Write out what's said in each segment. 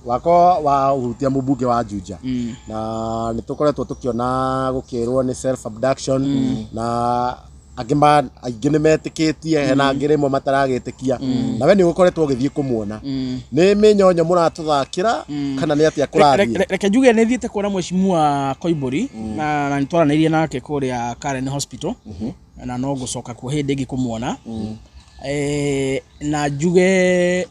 Wako wahutia mũmbunge wa Juja na nĩ tũkoretwo tũkĩona gũkĩrwo nĩ self abduction na angĩ aingĩ nĩ metĩkĩtie, hena angĩ rĩmwe mataragĩtĩkia, na we nĩ ũkoretwo ũgĩthiĩ kũmuona. Nĩ mĩnyonyo mũratũthakĩra kana nĩ atĩa kũrathiĩ? Reke njuge nĩ thiĩte kuona mheshimiwa Koimbũri na nĩ twaranĩirie nake kũrĩa Karen Hospital na no ngũcoka kuo hĩndĩ ĩngĩ kũmuona. Na njuge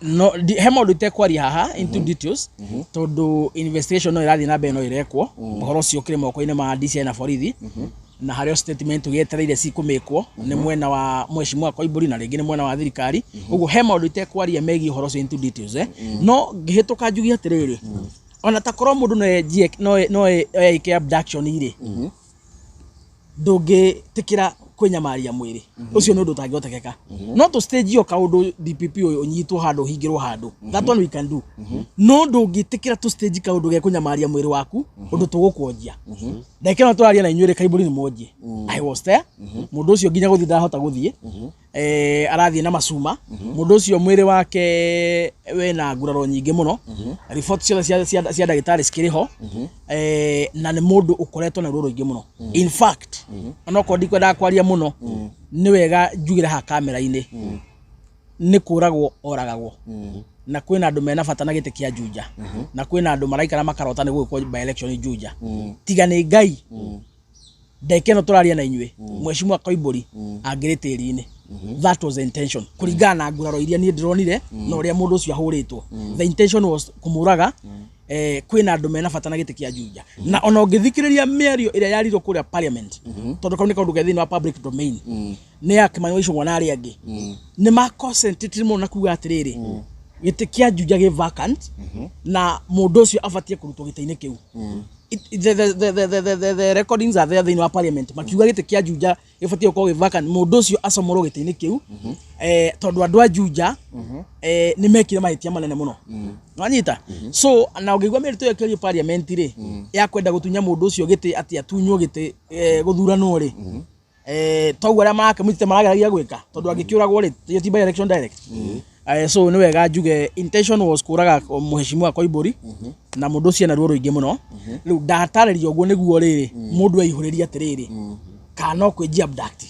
no he maũndũ itekwaria haha into details tondũ investigation no ĩrathiĩ na mbere, no ĩrekwo. Ũhoro ũcio ũkĩrĩ moko-inĩ ma DCI na borithi na harĩ o statement tũgĩetereire cikũmĩkwo nĩ mwena wa mheshimiwa Koimbũri na rĩngĩ nĩ mwena wa thirikari. Ũguo he maũndũ itekwaria megiĩ ũhoro ũcio into details. No ngĩhĩtũka njuge atĩrĩrĩ, ona ta korwo mũndũ no enjie no eike abduction rĩ, ndũngĩtĩkĩra kwĩnyamaria mwĩrĩ ũcio, nĩ ũndũ ũtangĩhotekeka. No tũ stage o kaũndũ DPP ũyũ ũnyitwo handũ, ũhingĩrwo handũ, that one we can do. No ndũngĩtĩkĩra tũ stage kaũndũ ge kũnyamaria mwĩrĩ waku ũndũ tũgũkuonjia. Ndagĩka ĩno tũraria na inyuĩ rĩ, Kaimbũri nĩ mwonjie. I was there. Mũndũ ũcio nginya gũthiĩ ndahota gũthiĩ, arathiĩ na macuma. Mũndũ ũcio mwĩrĩ wake wĩna nguraro nyingĩ mũno, report ciothe cia ndagĩtarĩ cikĩrĩ ho, na nĩ mũndũ ũkoretwo na ruo rũingĩ mũno. In fact, onokorwo ndikwendaga kwaria mũno, nĩ wega njugĩre haha kamera-inĩ, nĩ kũragwo oragagwo na kwĩna andũ mena bata na gĩtĩ kĩa Juja na kwĩna andũ maraikara makarota nĩ gũgĩkwo by election Juja. Tiga nĩ Ngai, ndagĩka ĩno tũraria na inyuĩ mheshimiwa Koimbũri angĩrĩ tĩri-inĩ. That was the intention kũringana na nguraro iria niĩ ndĩronire na ũrĩa mũndũ ũcio ahũrĩtwo. The intention was kũmũraga. Kwĩna andũ mena bata na gĩtĩ kĩa Juja na ona ũngĩthikĩrĩria mĩario ĩrĩa yarirwo kũrĩa parliament, tondũ kau nĩ kaũndũ ke thĩinĩ wa public domain, nĩ ya Kimani wa Ichung'wa na arĩa angĩ, nĩ ma concentrate mũno na kuga atĩrĩrĩ, gĩtĩ kĩa Juja gĩ vacant na mũndũ ũcio abatiĩ kũrutwo gĩtĩ-inĩ kĩu. The recordings are there thĩinĩ wa parliament, makiuga gĩtĩ kĩa Juja gĩbatiĩ gũkorwo gĩ vacant, mũndũ ũcio acomorwo gĩtĩ-inĩ kĩu, tondũ andũ a Juja nĩ mekire mahĩtia manene mũno. Wanyita? So na ũngĩigua mĩario ĩyo ĩkĩario parliament rĩ, ya kwenda gũtunya mũndũ ũcio gĩtĩ, atĩ atunywo gĩtĩ, gũthuranwo rĩ, toguo arĩa marakĩmũnyitĩte marageragia gwĩka, tondũ angĩkĩũragwo rĩ, ti by election direct. So nĩ wega njuge intention was kũraga mheshimiwa Koimbũri na mũndũ ũcio ena ruo rũingĩ mũno. Rĩu ndatarĩria ũguo nĩguo rĩrĩ mũndũ eihũrĩrie atĩrĩrĩ, kana no kwĩnjia abduct.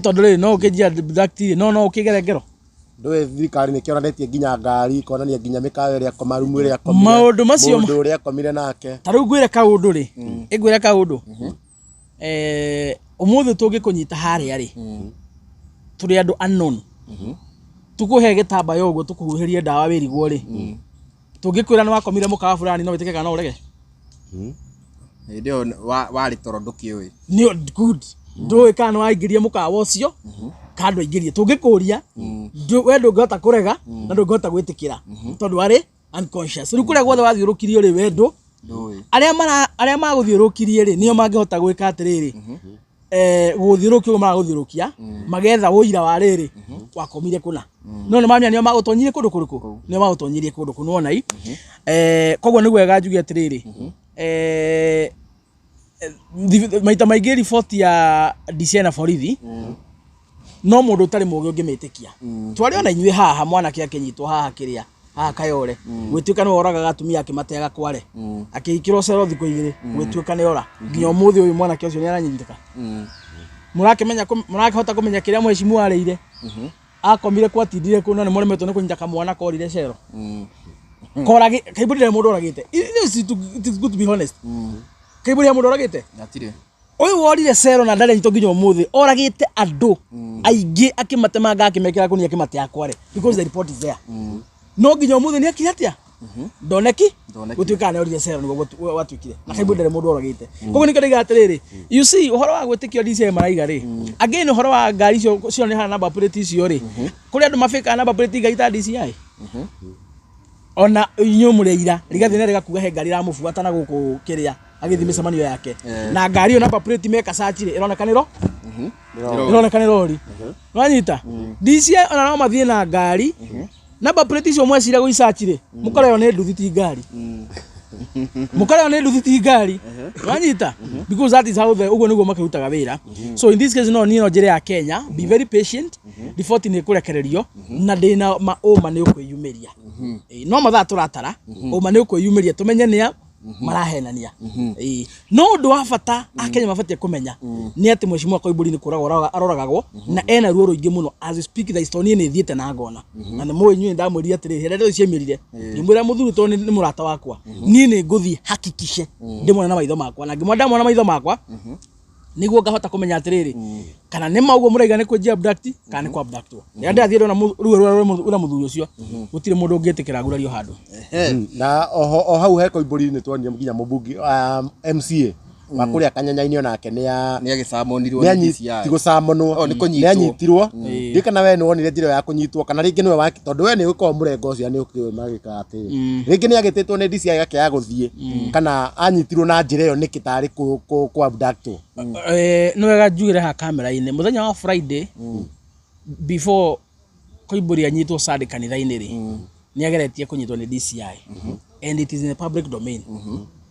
Tondũ rĩrĩ no ũkĩnjia abduct rĩ, no ũkĩgere ngero. Ndũĩ thirikari nĩ kĩonanĩtie nginya ngari, ĩkonania nginya mĩkawa ĩrĩa akoma, rumu ĩrĩa akomire, Maũndũ macio mũndũ ũrĩa akomire nake. Ta rĩu ngwĩre kaũndũ rĩ, ĩngwĩre kaũndũ, ũmũthĩ tũngĩkũnyita harĩa rĩ, tũrĩ andũ unknown, tũkũhe gĩtambaya ũguo, tũkũhuhĩrie ndawa wĩrigwo rĩ, tũngĩkwĩra nĩ wakomire mũkawa fulani, no wĩtĩke kana no ũrege? Hĩndĩ ĩyo warĩ toro, ndũkĩũĩ. Nĩ good, ndũĩ kana nĩ waingĩrie mũkawa ũcio kana ndwaingĩrie. Tũngĩkũria we ndũngĩhota kũrega na ndũngĩhota gwĩtĩkĩra tondũ warĩ unconscious. Rĩu kũrĩa guothe wathiũrũkirio rĩ, we ndũ Ndũĩ. Arĩa mara arĩa magũthiũrũkirie rĩ, nĩo mangĩhota gwĩka atĩrĩrĩ, gũthiũrũkia ũguo maragũthiũrũkia, magetha ũira wa rĩrĩ wakomire kũna, no nĩ mamenya nĩo magũtonyirie kũndũ kũrĩkũ, nĩo magũtonyirie kũndũ kũu nĩwona i. Koguo nĩ wega njuge atĩrĩrĩ, maita maingĩ riboti ya DCI na borithi no mũndũ ũtarĩ mũgĩ ũngĩmĩtĩkia. Twarĩ ona inyuĩ haha, mwanake akĩnyitwo haha kĩrĩa haha Kayore, gwĩtuĩka nĩ oragaga atumia akĩmateaga kware, akĩhikĩrwo cero thikũ 2, gwĩtuĩka nĩ ora. Nginya ũmũthĩ ũyũ mwanake ũcio nĩ aranyitĩka. Mũrakĩmenya mũrakĩhota kũmenya kĩrĩa mheshimiwa arĩire, akomire kwatindire kũ, no nĩ mũremetwo nĩ kũnyita kamwana korire cero koragi. Kaimbũri ndarĩ mũndũ oragĩte. It is good to be honest. Kaimbũri he mũndũ oragĩte? Hatirĩ. Ũyũ worire cero na ndarĩ nyitwo nginya ũmũthĩ, oragĩte andũ aingĩ akĩmatemanga, akĩmekĩra kũnia, akĩmatea kware, because the report is there. No nginya ũmũthĩ nĩ akire atĩa? Ndoneki. Ndoneki. Gũtuĩkaga nĩ orire cero nĩguo gwatuĩkire na Kaimbũri ndarĩ mũndũ oragĩte. Koguo nĩkĩo ndaiga atĩrĩrĩ, you see, ũhoro wa gwĩtĩkio DCI maraiga rĩ, again, ũhoro wa ngari icio cionekana number plate icio rĩ, kũrĩ andũ mabĩkaga number plate ngari ta DCI. Ona inyuĩ mũrĩ aira, Rigathĩ nĩ arega kuga he ngari ĩramũbuata na gũkũ kĩrĩa agĩthiĩ mĩcemanio yake, na ngari ĩyo number plate meka search rĩ, ĩroneka nĩ ro ĩroneka nĩ rori. Wanyita? DCI ona no mathiĩ na ngari number plate icio mwecira gũi search rĩ, mũkoreo nĩ nduthi ti ngari, mũkoreo nĩ nduthi ti ngari. Wanyita? Because that is how the ũguo nĩguo makĩrutaga wĩra. So in this case, no niĩ no njĩre ya Kenya, be very patient. Riboti nĩ ĩkũrekererio na ndĩna ma ũma nĩ ũkwĩyumĩria. Ĩĩ, no mathaa tũratara ũma nĩ ũkwĩyumĩria tũmenye nĩa marahenania. Ĩĩ. No ũndũ wa bata akenya mabatiĩ kũmenya nĩ atĩ mheshimiwa Koimbũri nĩ kũragwo aroragagwo na ena ruo rũingĩ mũno. As we speak thaa ici, tondũ niĩ nĩ thiĩte na ngona na nĩ mũĩ inyuĩ ndamwĩrire atĩrĩrĩ, hĩndĩ ĩrĩa ciaumĩrire ngĩmwĩra mũthuri tondũ nĩ mũrata wakwa, niĩ nĩ ngũthiĩ hakikishe ndĩmwone na maitho makwa, na ngĩmwona ndamwona na maitho makwa niguo ngahota kũmenya atĩrĩrĩ kana nĩ ma ũguo mũraiga nĩ kwĩnjia abduct kana nĩ kwa abductwo. Rĩrĩa ndĩrathiĩ ndona ruo rũrĩa mũthuri ũcio, gũtirĩ mũndũ ũngĩtĩkĩra agurario handũ. Na oho o hau he Koimbũri nĩ tuonire nginya mũmbunge MCA wa kũrĩa Kanyanya-inĩ onake nĩ a nĩ agĩcamonirwo nĩ DCI. Ti gũcamonwo. Oh, nĩ kũnyitwo. Nĩ anyitirwo. Ndiũĩ kana we nĩ wonire njĩra ĩyo ya kũnyitwo kana rĩngĩ nĩwe waki, tondũ we nĩ ũkoragwo mũrengo ũcio na nĩ ũkĩũĩ magĩkaga atĩrĩ, rĩngĩ nĩ agĩtĩtwo nĩ DCI gakĩaga gũthiĩ kana anyitirwo na njĩra ĩyo nĩkĩ tarĩ kũ abductwo. Nĩ wega njugĩre haha kamera-inĩ, mũthenya wa Friday before Koimbũri anyitwo Sunday kanitha-inĩ rĩ, nĩ ageretie kũnyitwo nĩ DCI and it is in the public domain.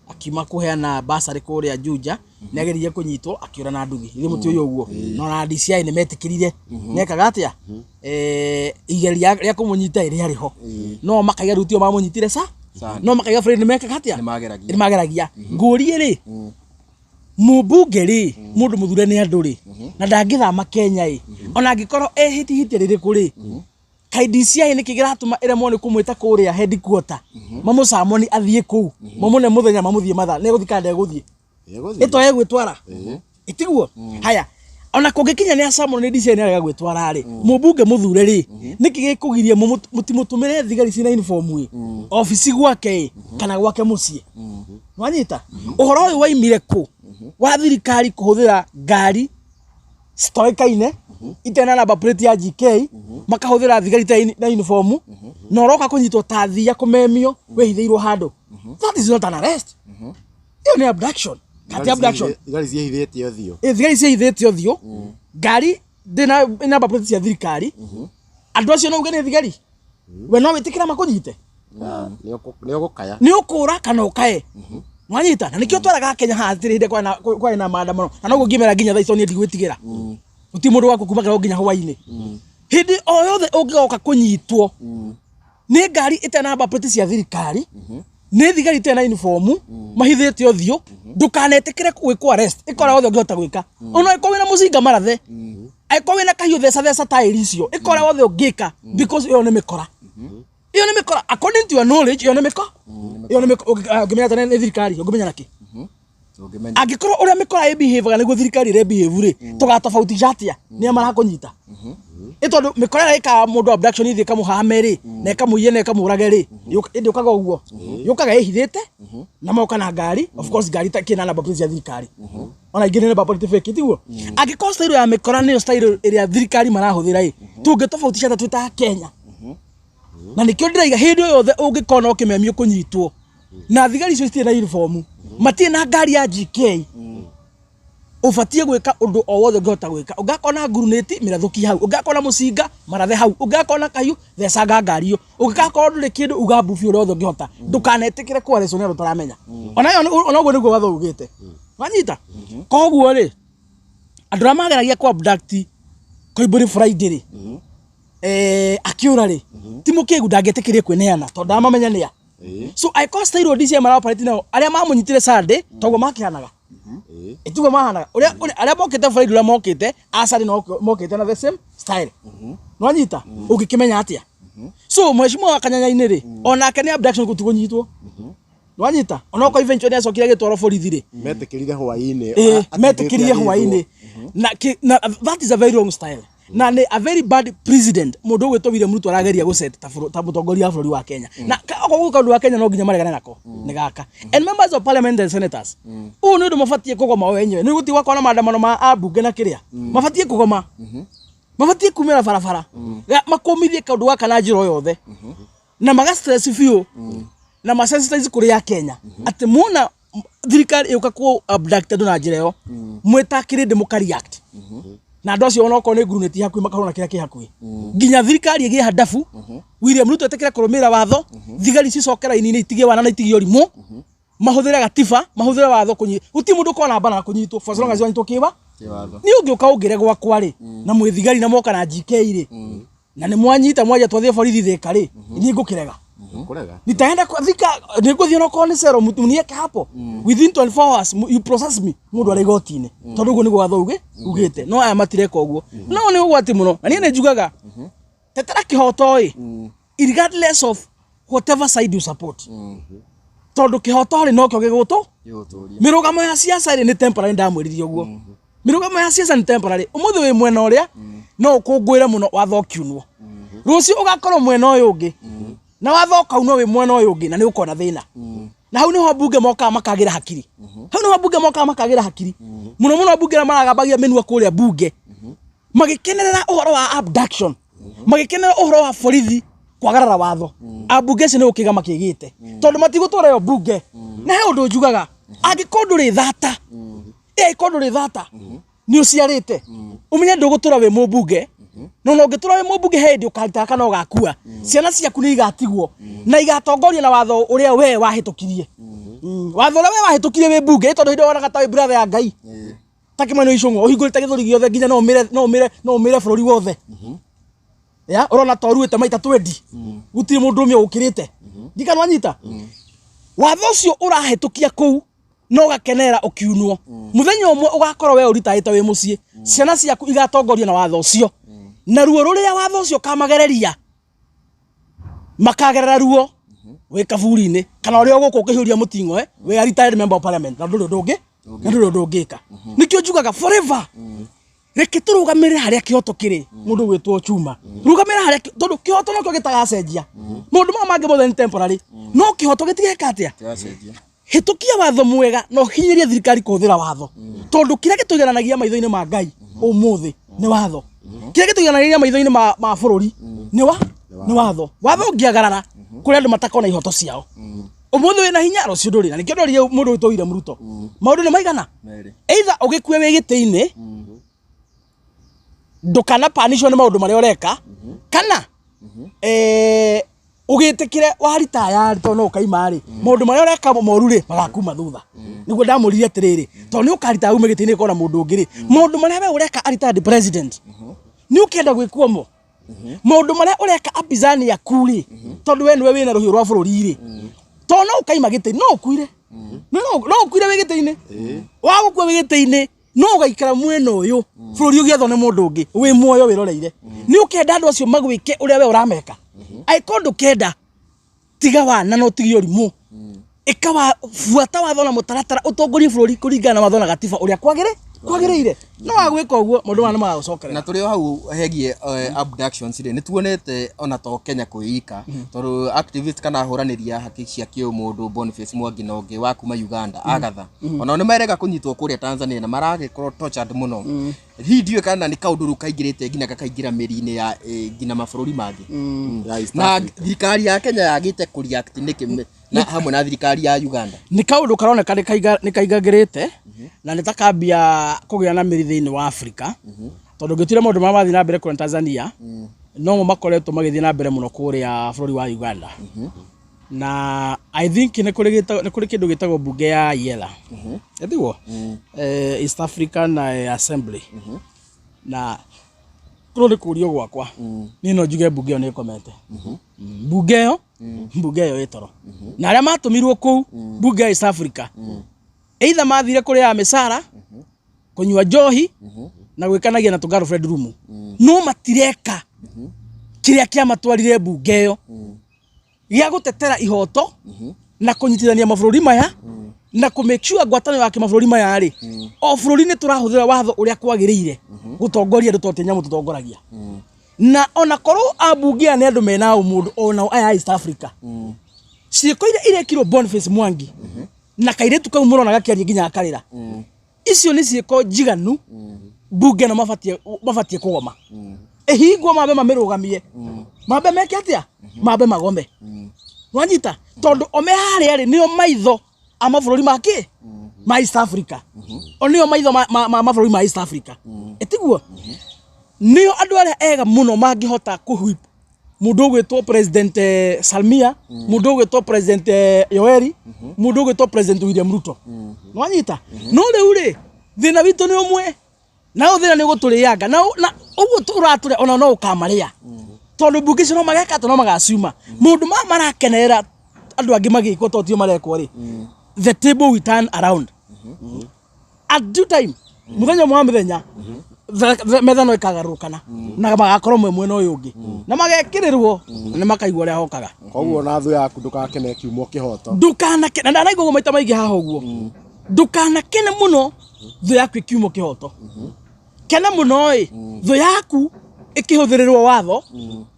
Akiuma kũheana basarĩ kũrĩa Juja nĩ ageririe kũnyitwo akĩũra na nduthi, ithuĩ mũtiũĩ ũguo, no na DCI nĩ metĩkĩrire nekaga atĩa igeria rĩa kũmũnyita rĩarĩ ho, no makaiga rĩu tio mamũnyitire sa Sunday. No makaiga Friday nĩ mekaga atĩa? Nĩ mageragia. Nĩ mageragia. Ngũrie rĩ, mũmbunge rĩ, mũndũ mũthure nĩ andũ rĩ, na ndangĩthama Kenya ĩ, ona angĩkorwo ehĩtihĩtia rĩrĩkũ rĩ, kaĩ DCI nĩkĩ kĩratũma ĩremwo nĩ kũmwĩta kũrĩa headquarter, mamũcamoni athiĩ kũu, mamũne mũthenya, mamũthiĩ mathaa, nĩ egũthiĩ kana ndegũthiĩ? Ĩtoe gwĩtwara ĩtiguo. Haya, ona kũngĩkinya nĩ acamwo nĩ DCI nĩ arega gwĩtwara rĩ, mũmbunge mũthure rĩ, nĩkĩ gĩkũgiria mũtimũtũmĩre thigari ciĩna uniform ĩ obici gwake ĩ kana gwake mũciĩ? Nwanyita ũhoro ũyũ waimire kũ wa thirikari kũhũthĩra ngari citoĩkaine itarĩ na number plate ya GK, makahũthĩra thigari itarĩ na uniform, na ũroka kũnyitwo ta thia kũmemio wĩhithĩirwo handũ? That is not an arrest, ĩyo nĩ abduction. Kati abduction. Thigari ciĩhithĩte ũthiũ. Ĩ, thigari ciĩhithĩte ũthiũ, ngari ndĩ na number plate cia thirikari, andũ acio no uge nĩ thigari? We no wĩtĩkĩra makũnyite? Nĩ ũgũkaya. Nĩ ũkũra kana ũkae, nwanyita? Na nĩkĩo twaraga Kenya haha atĩrĩ hĩndĩ kwarĩ na maandamano, na noguo ngĩmera nginya thaa ici niĩ ndigwĩtigĩra, gũtirĩ mũndũ waku kuma kĩroko nginya hwainĩ. Hĩndĩ o yothe ũngĩgoka kũnyitwo nĩ ngari ĩtarĩ na number plate cia thirikari, nĩ thigari itarĩ na uniform, mahithĩte ũthiũ, ndũkanetĩkĩre gwĩkwo arrest. Ĩka ũrĩa wothe ũngĩhota gwĩka, ona angĩkorwo wĩna mũcinga marathe, angĩkorwo wĩna kahiũ theca theca taĩri icio, ĩka ũrĩa wothe ũngĩka because ĩyo nĩ mĩkora, ĩyo nĩ mĩkora. According to your knowledge, ĩyo nĩ mĩko ĩyo nĩ mĩko. Ũngĩmenya atĩa nĩ thirikari? Ũngĩmenya nakĩ? Ũngĩmenya. Angĩkorwo ũrĩa mĩkora ĩ behave nĩguo thirikari ĩrĩ behave rĩ, tũgatofautisha atĩa nĩa marakũnyita? Ĩ tondũ mĩkora ĩrĩa ĩkaga mũndũ abduction ithiĩ ĩkamũhame rĩ na ĩkamũiye na ĩkamũrage rĩ, ĩndĩ yũkaga ũguo, yũkaga ĩhithĩte na moka na ngari, of course ngari kĩna number plate cia thirikari, ona ingĩ nĩ number plate fake, tiguo? Angĩkorwo style ya mĩkora nĩyo style ĩrĩa thirikari marahũthĩra ĩ, tũngĩtofautisha atĩa twĩ ta Kenya? Na nĩkĩo ndĩraiga hĩndĩ o yothe ũngĩkona ũkĩmemio kũnyitwo na thigari icio citirĩ na uniform, matirĩ na ngari ya GK, ũbatiĩ gwĩka ũndũ o wothe ũngĩhota gwĩka. Ũngĩgakorwo ngurunĩti, mĩrathũkie hau. Ũngĩgakorwo na mũcinga, marathe hau. Ũngĩgakorwo na kahiũ, thecanga ngari ĩyo. Ũngĩgakorwo ndũrĩ kĩndũ, uga mbu biũ ũrĩa wothe ũngĩhota. Ndũkanetĩkĩre kwarĩcwo nĩ andũ ũtaramenya. Ona ona ũguo nĩguo watho ugĩte, wanyita? Koguo rĩ, andũ arĩa mageragia kũ abduct Koimbũri Friday rĩ, akiũra rĩ, ti mũkĩgu, ndangĩetĩkĩrie kwĩneana tondũ ndamamenya nĩa. So angĩkorwo style DCI maraoperate nao arĩa mamũnyitire Sunday, toguo makĩhanaga, ĩtiguo mahanaga ũrĩa arĩa mokĩte Friday, ũrĩa mokĩte a Sunday no mokĩte na the same style, nwanyita? Ũngĩkĩmenya atĩa? So mheshimiwa wa Kanyanya-inĩ rĩ, onake nĩ abduction, gũti kũnyitwo, nwanyita? Onokorwo eventually nĩ acokire agĩtwarwo borithi rĩ. Metĩkĩrire hwaĩ-inĩ. Metĩkĩrire hwaĩ-inĩ na that is a very wrong style na nĩ a very bad president mũndũ ũgwĩtwo William Ruto arageria gũset ta mũtongoria wa bũrũri wa Kenya. Na okorwo gwĩka ũndũ wa Kenya no nginya maregane nako nĩ gaka. And members of parliament and senators, ũũ nĩ ũndũ mabatiĩ kũgoma o enyewe. Nĩ gũtiĩ gwakorwo na maandamano ma ambunge na kĩrĩa mabatiĩ kũgoma, mabatiĩ kumĩra barabara, makũmithie kaũndũ gaka na njĩra o yothe na maga stress biũ na ma sensitize kũrĩ ya Kenya atĩ muona thirikari ĩũka kũ abduct andũ na njĩra ĩyo, mwĩta kĩrĩndĩ mũka react na andũ acio, onokorwo nĩ ngurunĩti hakuhĩ, makahũra kĩrĩa kĩ hakuhĩ nginya thirikari ĩgĩe handabu. William Ruto etĩkĩre kũrũmĩrĩra watho, thigari cicoke raini-inĩ, itigie wana na itigie ũrimũ, mahũthĩre gatiba, mahũthĩre watho kũnyi gũtirĩ mũndũ ũkorwo na mbara na kũnyitwo for as long as wanyitwo kĩwa. Kĩwatho. Niĩ ũngĩũka ũngĩre gwakwa rĩ, na mwĩ thigari na mwoka na GK rĩ, na nĩ mwanyita mwanjia twathiĩ borithi Thĩka rĩ, niĩ ngũkĩrega. Kũrega. Nitaenda kwa Thika, nĩngũthiĩ onokorwo nĩ cero munieke hapo within 24 hours, you process me mũndũ arĩ igoti-inĩ, tondũ ũguo nĩguo watho ugĩte. No aya matireka ũguo, no nĩ ũgwati mũno. Na niĩ nĩ njugaga, tetera kĩhoto ĩ, regardless of whatever side you support, tondũ kĩhoto rĩ, nokĩo gĩgũtũ Gĩgũtũria. Mĩrũgamo ya siasa rĩ, nĩ temporary. Ndamwĩrire ũguo, mĩrũgamo ya siasa nĩ temporary. Ũmũthĩ wĩ mwena ũrĩa, no ũkũngũĩre mũno watho ũkiunwo. Rũciũ ũgakorwo mwena ũyũ ũngĩ, na watho ũkaunwo wĩ mwena ũyũ ũngĩ, na nĩ ũkona thĩna. Na hau nĩho mbunge mokaga makagĩra hakiri, hau nĩho mbunge mokaga makagĩra hakiri mũno mũno. Mbunge arĩa maragambagia mĩnua kũrĩa mbunge magĩkenerera ũhoro wa abduction, magĩkenerera ũhoro wa borithi kwagarara watho, ambunge acio nĩ gũkĩga makĩgĩte, tondũ matigũtwara ĩyo mbunge. Na he ũndũ njugaga, angĩkorwo ndũrĩ thata, angĩkorwo ndũrĩ thata, nĩ ũciarĩte, ũmenye ndũgũtũra wĩ mũmbunge. No ũngĩtũra wĩ mũmbunge, he hĩndĩ ũkaritaya kana ũgakua, ciana ciaku nĩ igatigwo na igatongorio na watho ũrĩa we wahĩtũkirie. Watho ũrĩa we wahĩtũkirie wĩ mbunge, tondũ hĩndĩ ĩyo wonaga ta wĩ brother ya Ngai, ta Kĩmani Icũng'wa, ũhingũrĩte gĩthũri gĩothe nginya no ũmĩre bũrũri wothe ya ũrona ta ũruĩte maita 20, gũtirĩ mũndũ ũmwe ũgũkĩrĩte. Ndikana wanyita watho ũcio ũrahĩtũkia kũu, no ũgakenerera ũkiunwo. Mũthenya ũmwe ũgakorwo we ũritaĩte wĩ mũciĩ, ciana ciaku igatongorio na watho ũcio, na ruo rũrĩa watho ũcio ũkamagereria, makagerera ruo wĩ kaburi-inĩ kana ũrĩa ũgũkũ ũkĩhiũria mũting'oe wĩ a retired member of parliament, na ndũrĩ ũndũ ũngĩ, na ndũrĩ ũndũ ũngĩka. Nĩkĩo njugaga forever, reke tũrũgamĩrĩre harĩa kĩhoto kĩrĩ. Mũndũ gwĩtwo Chuma, rũgamĩrĩra harĩa tondũ kĩhoto nokĩo gĩtagacenjia. Maũndũ maya mangĩ mothe nĩ temporary, no kĩhoto gĩtigeka atĩa? Kĩracenjia. Hĩtũkia watho mwega na ũhinyĩrie thirikari kũhũthĩra watho, tondũ kĩrĩa gĩtũigananagia maitho-inĩ ma Ngai ũmũthĩ nĩ watho. Kĩrĩa gĩtũigananagia maitho-inĩ ma bũrũri nĩ watho. Watho ũngĩagarara, kũrĩ andũ matakona ihoto ciao. Ũmũthĩ wĩna hinya, rũciũ ndũrĩ. Na nĩkĩo ndoririe mũndũ wĩtwo William Ruto, maũndũ nĩ maigana? Merĩ. Either ũgĩkue wĩ gĩtĩ-inĩ, ndũkana punishwo nĩ maũndũ marĩa ũreka, kana ũgĩtĩkĩre waritaya tondũ no ũkaima rĩ, maũndũ marĩa ũreka moru rĩ, magakuma thutha. Nĩguo ndamũririe atĩrĩrĩ, tondũ nĩ ũkaritaya ume gĩtĩ-inĩ kona mũndũ ũngĩ rĩ, maũndũ marĩa we ũreka a retired president, nĩ ũkĩenda gwĩkwo mo? Maũndũ marĩa ũreka apizani aku rĩ, tondũ we nĩwe wĩna rũhiũ rwa bũrũri rĩ, tondũ no ũkaima gĩtĩ, no ũkuire, no ũkuire wĩ gĩtĩ-inĩ. Wagũkua wĩ gĩtĩ-inĩ, no ũgaikara mwena ũyũ bũrũri ũgĩethwo nĩ mũndũ ũngĩ wĩ muoyo wĩroreire. Nĩ ũkenda andũ acio magwĩke ũrĩa we ũrameka? Angĩkorwo ndũkenda, tiga wana na ũtige ũrimũ. Ĩka wa buata watho na mũtaratara, ũtongorie bũrũri kũringana na watho na gatiba ũrĩa kwagĩrĩire. No wagwĩka ũguo, maũndũ maya nĩ magagũcokerera. Na tũrĩ o hau hegie abductions rĩ, nĩ tuonete ona to Kenya kwĩika, tondũ activist kana ahũranĩri a haki cia kĩũmũndũ Boniface Mwangi na ũngĩ wa kuma Uganda, Agatha, onao nĩ marega kũnyitwo kũrĩa Tanzania na maragĩkorwo tortured mũno. Hihi ndiũĩ kana nĩ kaũndũ rĩu kaingĩrĩte nginya gakaingĩra mĩri-inĩ ya nginya mabũrũri mangĩ. Ya East Na Africa. Thirikari ya Kenya yagĩte kũreact nĩkĩ na hamwe na thirikari ya Uganda? Nĩ kaũndũ karoneka nĩ kaingagĩrĩte na nĩ takambia kũgĩa na mĩri thĩinĩ wa Afrika, tondũ ngĩtuire maũndũ marĩa marathiĩ na mbere kũrĩa Tanzania no mo makoretwo magĩthiĩ na mbere mũno kũrĩa bũrũri wa Uganda. Na I think nĩ kũrĩ kĩndũ gĩtagwo mbunge ya IELA, ĩtiguo East African Assembly, na kũrũ nĩ kũrio gwakwa niĩ no njuge mbunge ĩyo nĩ ĩkomete. Mbunge ĩyo ĩ toro, na arĩa matũmirwo kũu mbunge ya East Africa either mathire kũrĩa mĩcara, kũnyua njohi na gwĩkanagia na tũ girlfriend room, no matireka kĩrĩa kĩamatwarire mbunge ĩyo gĩa gũtetera ihoto na kũnyitithania mabũrũri maya na kũ make sure ngwatanĩro ya kĩmabũrũri maya rĩ, o bũrũri nĩ tũrahũthĩra watho ũrĩa kwagĩrĩire gũtongoria andũ, tondũ ti nyamũ tũtongoragia. Na ona korwo ambunge aya nĩ andũ mena ũmũndũ, onao aya a East Africa, ciĩko iria irekirwo Boniface Mwangi na kairĩtu kau mũrona gakĩaria nginya akarĩra, icio nĩ ciĩko njiganu mbunge ĩno mabatie kũgoma, ĩhingwo, mambe mamĩrũgamie, mambe meke atĩa, mambe magome. Wanyita? Tondũ o me harĩa rĩ, nĩo maitho a mabũrũri ma kĩ ma East Africa, o nĩo maitho ma mabũrũri ma East Africa, ĩtiguo nĩo andũ arĩa ega mũno mangĩhota kũhwip mũndũ ũgwĩtwo President Samia, mũndũ ũgwĩtwo President Yoweri, mũndũ ũgwĩtwo President William Ruto. Nwanyita? No rĩu rĩ, thĩna witũ nĩ ũmwe. Na ũyũ thĩna nĩ ũgũtũrĩanga na na ũguo ũratũrĩa ona no ũkamarĩa, tondũ mbunge icio no mageka atĩ no magaciuma maũndũ maya marakenerera andũ angĩ magĩkwo to tio marekwo rĩ. The table will turn around at due time. Muthenya ũmwe wa mĩthenya metha no ĩkagarũrũkana na magakorwo mwe mwena ũyũ ũngĩ na magekĩrĩrwo na nĩ makaigua ũrĩa hokaga. Koguo ona thũ yaku ndũgakene kiumwo kĩhoto. Ndukanake na ndanaigua ũguo maita maingĩ haha ũguo, ndukanakene mũno thũ yaku ĩkiumwo kĩhoto. Kena mũno ĩ thũ yaku ĩkĩhũthĩrĩrwo watho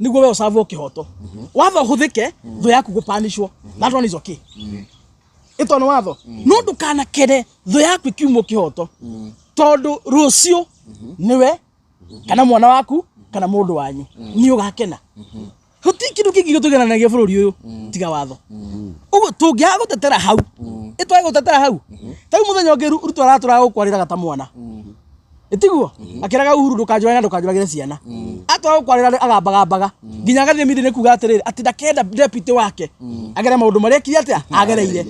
nĩguo we ũcavwo kĩhoto, watho ũhũthĩke thũ yaku gũpanishwo. That one is okay, ĩto nĩ watho. No ndũkanakene thũ yaku ĩkiumwo kĩhoto, tondũ rũciũ nĩwe kana mwana waku kana mũndũ wanyu nĩ ũgakena. Gũtirĩ kĩndũ kĩngĩ gĩtũgenanagia bũrũri ũyũ tiga watho. Ũguo tũngĩaga gũtetera hau, ĩtwage gũtetera hau, ta rĩu mũthenya ũngĩ Ruto aratũraga gũkwarĩraga ta mwana, ĩtiguo akĩraga Uhuru, "Ndũkanjũrage na ndũkanjũragĩre ciana." Atwara gũkwarĩra agambagambaga nginya agathiĩ meeting kuga atĩrĩrĩ atĩ ndakenda deputy wake agere maũndũ marĩa ekire atĩa agereire.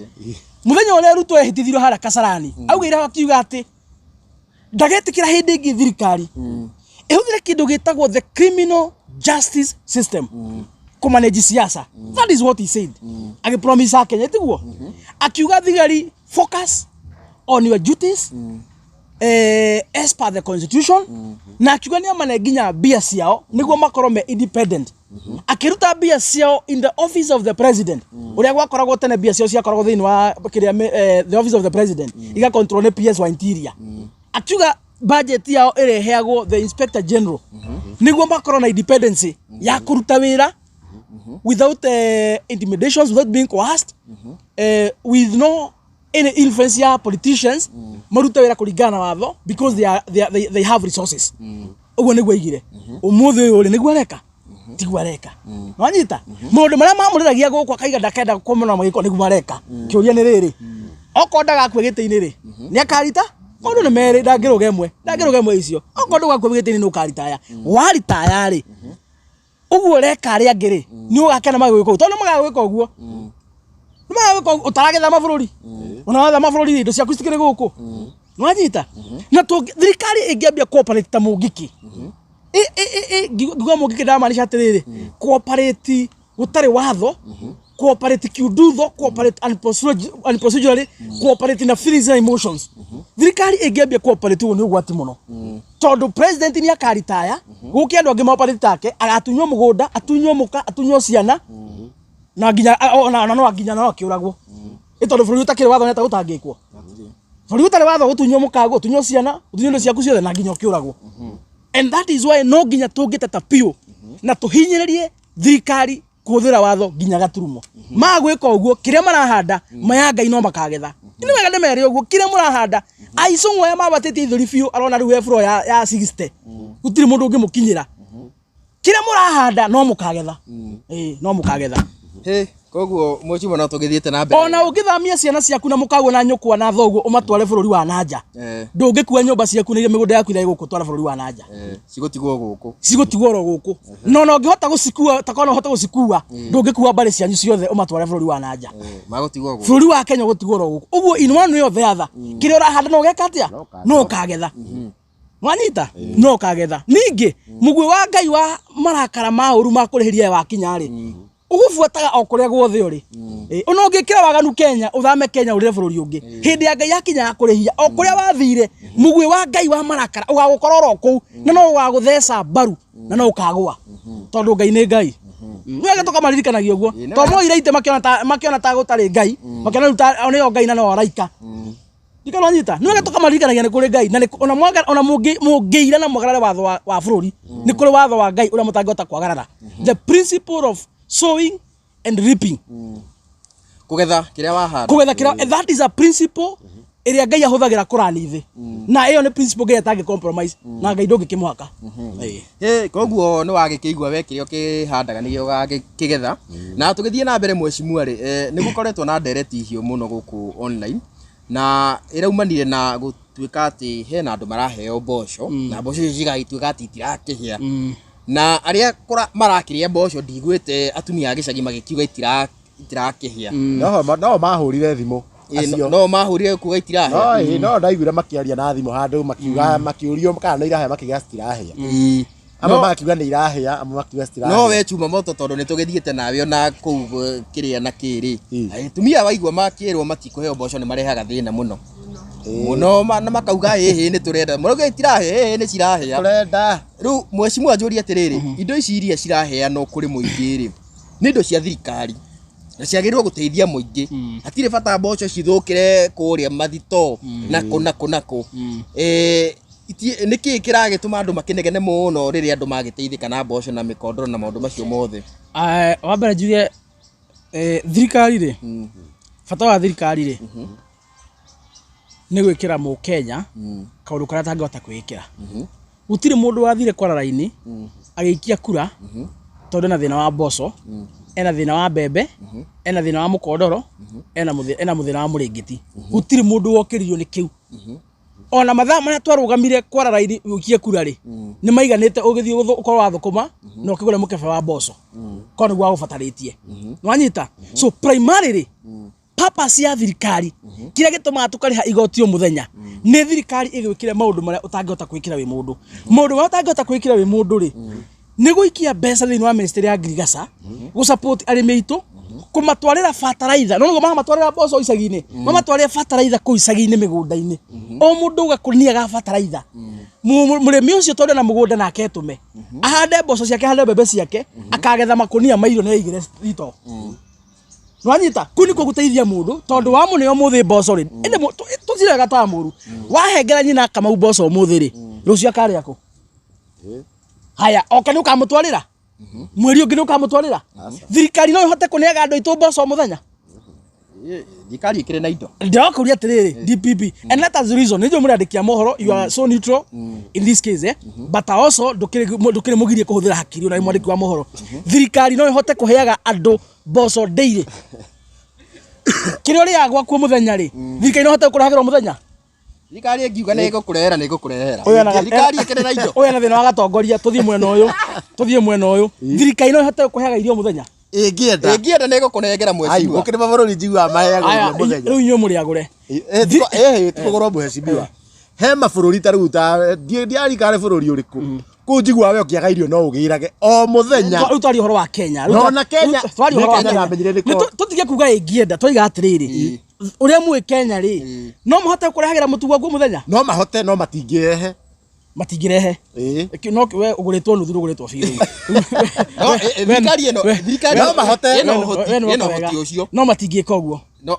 Mũthenya ũrĩa Ruto ehĩtithirio harĩa Kasarani, augĩire hau akiuga atĩ ndagetĩkĩra hĩndĩ ĩngĩ thirikari ĩhũthĩre kĩndũ gĩtagwo the criminal justice system kũmanage siasa. That is what he said. Agĩpromise Akenya, ĩtiguo akiuga thigari, "Focus on your duties as per the constitution." Na akiuga nĩ amane nginya mbia ciao nĩguo makorwo me independent. Akĩruta mbia ciao in the office of the president, ũrĩa gwakoragwo tene mbia ciao ciakoragwo thĩinĩ wa kĩrĩa the office of the president igacontrol nĩ PS wa interior. Akiuga budget yao ĩreheagwo the inspector general nĩguo makorwo na independence ya kũruta wĩra without intimidations, without being coerced, with no any influence ya politicians, marute wĩra kũringana na watho because they, are, they, are, they, they have resources. Ũguo nĩguo aigire. Ũmũthĩ ũyũ rĩ, nĩguo areka tiguo areka. Nwanyita maũndũ marĩa mamũrĩragia gũkũ akaiga ndakenda kũmona magĩko nĩguo areka. Kĩũria nĩ rĩrĩ, okorwo ndagakua gĩtĩ-inĩ rĩ, nĩ akarita? Maũndũ nĩ merĩ, ndangĩrũga ĩmwe, ndangĩrũga ĩmwe icio. Okorwo ndũgakua gĩtĩ-inĩ nĩ ũkaritaya, waritaya rĩ, ũguo ũreka arĩa angĩ rĩ, nĩ ũgakena magĩgwĩka ũguo? Tondũ nĩ magagwĩka ũguo, nĩ magagwĩka ũguo ũtaragĩthama bũrũri. Ona wathama bũrũri rĩ, indo ciaku citikĩrĩ gũkũ. Nwanyita na thirikari ĩngĩambia cooperate ta mũngĩkĩ. Ngiuga mũngĩkĩ ndamaanisha atĩrĩrĩ, cooperate gũtarĩ watho, cooperate kiundutho, cooperate unprocedurally, cooperate na feelings na emotions. Thirikari ĩngĩambia cooperate ũguo nĩ ũgwati mũno, tondũ president nĩ akaritaya gũke andũ angĩ maoperate take, agatunywo mũgũnda, atunywo mũka, atunywo ciana, na nginya ona no nginya no akĩũragwo. Ĩ tondũ bũrũri ũtakĩrĩ watho nĩ gũtangĩkwo bũrũri ũtarĩ watho, gũtunywo mũkago, gũtunywo ciana, gũtunywo indo ciaku ciothe na nginya ũkĩũragwo. And that is why no nginya tũngĩteta biũ na tũhinyĩrĩrie thirikari kũhũthĩra watho nginya gaturumo. Magwĩka ũguo, kĩrĩa marahanda maya Ngai no makagetha. Nĩ wega ndĩmere ũguo, kĩrĩa mũrahanda aicũng'wa aya mabatĩtie ithũri biũ arona rĩu e floor ya 60, gũtirĩ mũndũ ũngĩmũkinyĩra. Kĩrĩa mũrahanda no mũkagetha. Ĩĩ, no mũkagetha. Hĩ, koguo mwĩcuma no tũgĩthiĩte na mbere. Ona ũngĩthamia ciana ciaku na mũkaguo na nyũkwa na thoguo ũmatware bũrũri wa nanja, ndũngĩkua nyũmba ciaku na iria mĩgũnda yaku ĩrĩa ĩgũkũ twara bũrũri wa nanja. Cigũtigwo gũkũ. Cigũtigwo oro gũkũ. No na ũngĩhota gũcikua ta korwo ũhote gũcikua, ndũngĩkua mbarĩ cianyu ciothe ũmatware bũrũri wa nanja. Magũtigwo gũkũ. Bũrũri wa Kenya ũgũtigwo oro gũkũ ũguo. In one way or the other, kĩrĩa ũrahanda no ũgeka atĩa? No ũkagetha. Mwanyita, no ũkagetha. Ningĩ mũguĩ wa Ngai wa marakara ma ũru ma kũrĩhĩria wakinya rĩ, ũgũbuataga o kũrĩa guothe ũrĩ. Ona ũngĩkĩra waganu Kenya, ũthame Kenya ũrĩre bũrũri ũngĩ, hĩndĩ ya Ngai yakinya ya kũrĩhia, o kũrĩa wathire mũguĩ wa Ngai wa marakara ũgagũkora oro kũu, na no ũgagũtheca mbaru na no ũkagũa, tondũ Ngai nĩ Ngai. Nĩwega tũkamaririkanagia ũguo, tondũ moire itĩ makĩona ta gũtarĩ Ngai, makĩona rĩu ta o nĩo Ngai na no araika. Ndikananyita, nĩ wega tũkamaririkanagia nĩ kũrĩ Ngai na ona mwaga ona mũngĩira na mwagarare watho wa bũrũri, nĩ kũrĩ watho wa Ngai ũrĩa mũtangĩhota kwagarara, the principle of sowing and reaping. Kũgetha kĩrĩa wahanda. Kũgetha kĩrĩa, that is a principle ĩrĩa Ngai ahũthagĩra kũrani thĩ, na ĩyo nĩ principle Ngai atangĩ compromise na Ngai ndũngĩkĩmũhaka. Ĩĩ. Hĩ, koguo nĩ wagĩkĩigua we kĩrĩa ũkĩhandaga nĩkĩo ũgakĩgetha. Na tũgĩthiĩ na mbere mheshimiwa rĩ, nĩ gũkoretwo na ndereti hiũ mũno gũkũ online na ĩraumanire na gũtuĩka atĩ hena andũ maraheo mboco na mboco icio cigagĩtuĩka atĩ itirakĩhĩa, na arĩa marakĩrĩa mboco ndiguĩte atumia a gĩcagi magĩkiuga itirakĩhĩa. No mahũrire thimũ. Acio. No mahũrire kuga itirahĩa. No ĩ, no ndaiguire makĩaria na thimũ handũ makiuga makĩũrio kana nĩ irahĩa makiuga citirahĩa. Amwe makiuga nĩ irahĩa, amwe makiuga citirahĩa. No we chuma moto tondũ nĩ tũgĩthiĩte nawe ona kũu kĩrĩa na kĩrĩ. Atumia waigua makĩrwo matikũheo mboco nĩ marehaga thĩna mũno. Mũno na makauga ĩhĩ nĩ tũrenda. Marauga itirahĩa, ĩhĩ nĩ cirahĩa. Tũrenda. Rĩu mheshimiwa njũrie atĩrĩrĩ, indo ici iria ciraheanwo kũrĩ mũingĩ rĩ, nĩ indo cia thirikari na ciagĩrĩirwo gũteithia mũingĩ. Hatirĩ bata mboco cithũkĩre kũrĩa mathito na kũ na kũ na kũ. Nĩkĩĩ kĩragĩtũma andũ makĩnegene mũno rĩrĩa andũ magĩteithĩka na mboco na mĩkondoro na maũndũ macio mothe? Wa mbere njuge thirikari rĩ, bata wa thirikari rĩ nĩ gwĩkĩra mũkenya kaũndũ karĩa atangĩhota kwĩĩkĩra. Gũtirĩ mũndũ wathire kwara raini agĩikia kura tondũ ena thĩna wa mboco, ena thĩna wa mbembe, ena thĩna wa mũkondoro, ena mũthĩna wa mũrĩngĩti. Gũtirĩ mũndũ wokĩririo nĩ kĩu. Ona mathaa marĩa twarũgamire kwara raini ũikie kura rĩ, nĩ maiganĩte ũgĩthiĩ ũkorwo wathũkũma na ũkĩgũre mũkebe wa mboco, korwo nĩguo wagũbatarĩtie. Nĩwanyita? So primarily purpose ya thirikari kĩrĩa gĩtũmaga tũkarĩha igoti o mũthenya nĩ thirikari ĩgwĩkĩre maũndũ marĩa ũtangĩhota gwĩkĩra wĩ mũndũ. Maũndũ marĩa ũtangĩhota gwĩkĩra wĩ mũndũ rĩ, nĩ gũikia mbeca thĩinĩ wa ministry ya ngirigaca, gũ support arĩmi aitũ, kũmatwarĩra bataraitha. No nĩguo maramatwarĩra mboco icagi-inĩ, mamatwarĩre bataraitha kũu icagi-inĩ mĩgũnda-inĩ. O mũndũ gakũnia ga bataraitha. Mũrĩmi ũcio tondũ ena mũgũnda nake etũme, ahande mboco ciake, ahande mbembe ciake, akagetha makũnia ma irio na aigĩre thitoo. Nwanyita kuu nikuo guteithia mundu tondu wa muneo muthi mboco ri indi tutirega ta muru wahengera nyina Kamau mboco umuthi ri rucio akaria ku haya oke ni ukamutwarira mweri ungi ni ukamutwarira thirikari no ihote kuneaga andu aitu mboco muthenya. Thirikari ĩkĩrĩ na indo. Ndĩrakũria atĩrĩrĩ, DPP, and let us reason, nĩ njũĩ mũrandĩki a mohoro, you are so neutral in this case, but also ndũkĩrĩ mũgirie kũhũthĩra hakiri ona wĩ mwandĩki wa mohoro. Thirikari no ĩhote kũheaga andũ mboco daily. Kĩrĩa ũrĩaga gwaku mũthenya rĩ, thirikari no ĩhote gũkũrehagĩra o mũthenya? Thirikari ĩngiuga nĩ ĩgũkũrehera nĩ ĩgũkũrehera. Ũyũ ena Thirikari ĩkĩrĩ na indo. Ũyũ ena thĩna wa gatongoria, tũthiĩ mwena ũyũ, tũthiĩ mwena ũyũ. Thirikari no ĩhote gũkũheaga irio mũthenya? Ĩngĩenda. Ĩngĩenda nĩ ĩgũkũnengera Ai, mheshimiwa. gũkĩrĩ mabũrũri njiguaga maheagwo Aya, irio mũthenya. rĩu inyuĩ mũrĩ agũre. Tikũgũrwo mheshimiwa. He mabũrũri ta rĩu ta ndiarikare bũrũri ũrĩkũ. Kũu njiguaga we ũkĩaga irio no ũgĩrage o mũthenya. Rĩu twaria ũhoro wa Kenya. Rĩu No, na Kenya- twaria nĩ ũhoro wa Kenya Kenya. ndamenyire nĩ Nĩ tũtige kuga ĩngĩenda, twaiga atĩrĩrĩ, ũrĩa mũĩ Kenya rĩ, no mũhote kũrehagĩra mũtu gwaku mũthenya? No mahote, no matingĩrehe. Matingĩrehe. No we ũgũrĩtwo nuthu, ndũgũrĩtwo biũ. No, thirikari ĩno, thirikari No mahote. ĩno We ũhoti, nĩ ĩno weka ũhoti wega. ũcio. No matingĩka ũguo. No,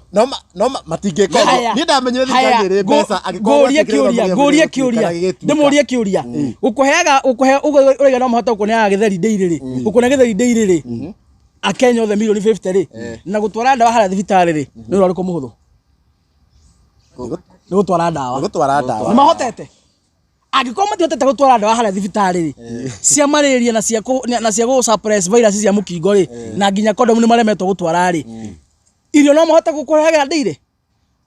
No matingĩka ũguo. Haya. Niĩ ndamenyire Haya, thirikari ĩrĩ mbeca, angĩkorwo ngũrie gwatuĩkire kĩũria, gĩthomo ngũrie gĩgũtuĩka kĩũria. na gĩgĩtuĩka. Ndĩmũrie kĩũria. Gũkũheaga, gũkũhe, ũguo ũraiga no mahote gũkũneaga gĩtheri ndĩirĩ rĩ. Gũkũne gĩtheri ndĩirĩ rĩ. Akenya othe milioni 50 rĩ. Na gũtwara ndawa harĩa thibitarĩ rĩ. Nĩ ũndũ ũrĩkũ mũhũthũ? Nĩ gũtwara ndawa. Nĩ gũtwara ndawa. Nĩ mahotete. Angĩkorwo matihotete gũtwara ndawa harĩa thibitarĩ rĩ, cia malaria na cia na cia gũ suppress virus cia mũkingo rĩ, na nginya condom nĩ maremetwo gũtwara rĩ, irio no mahote gũkũrehagĩra ndĩirĩ?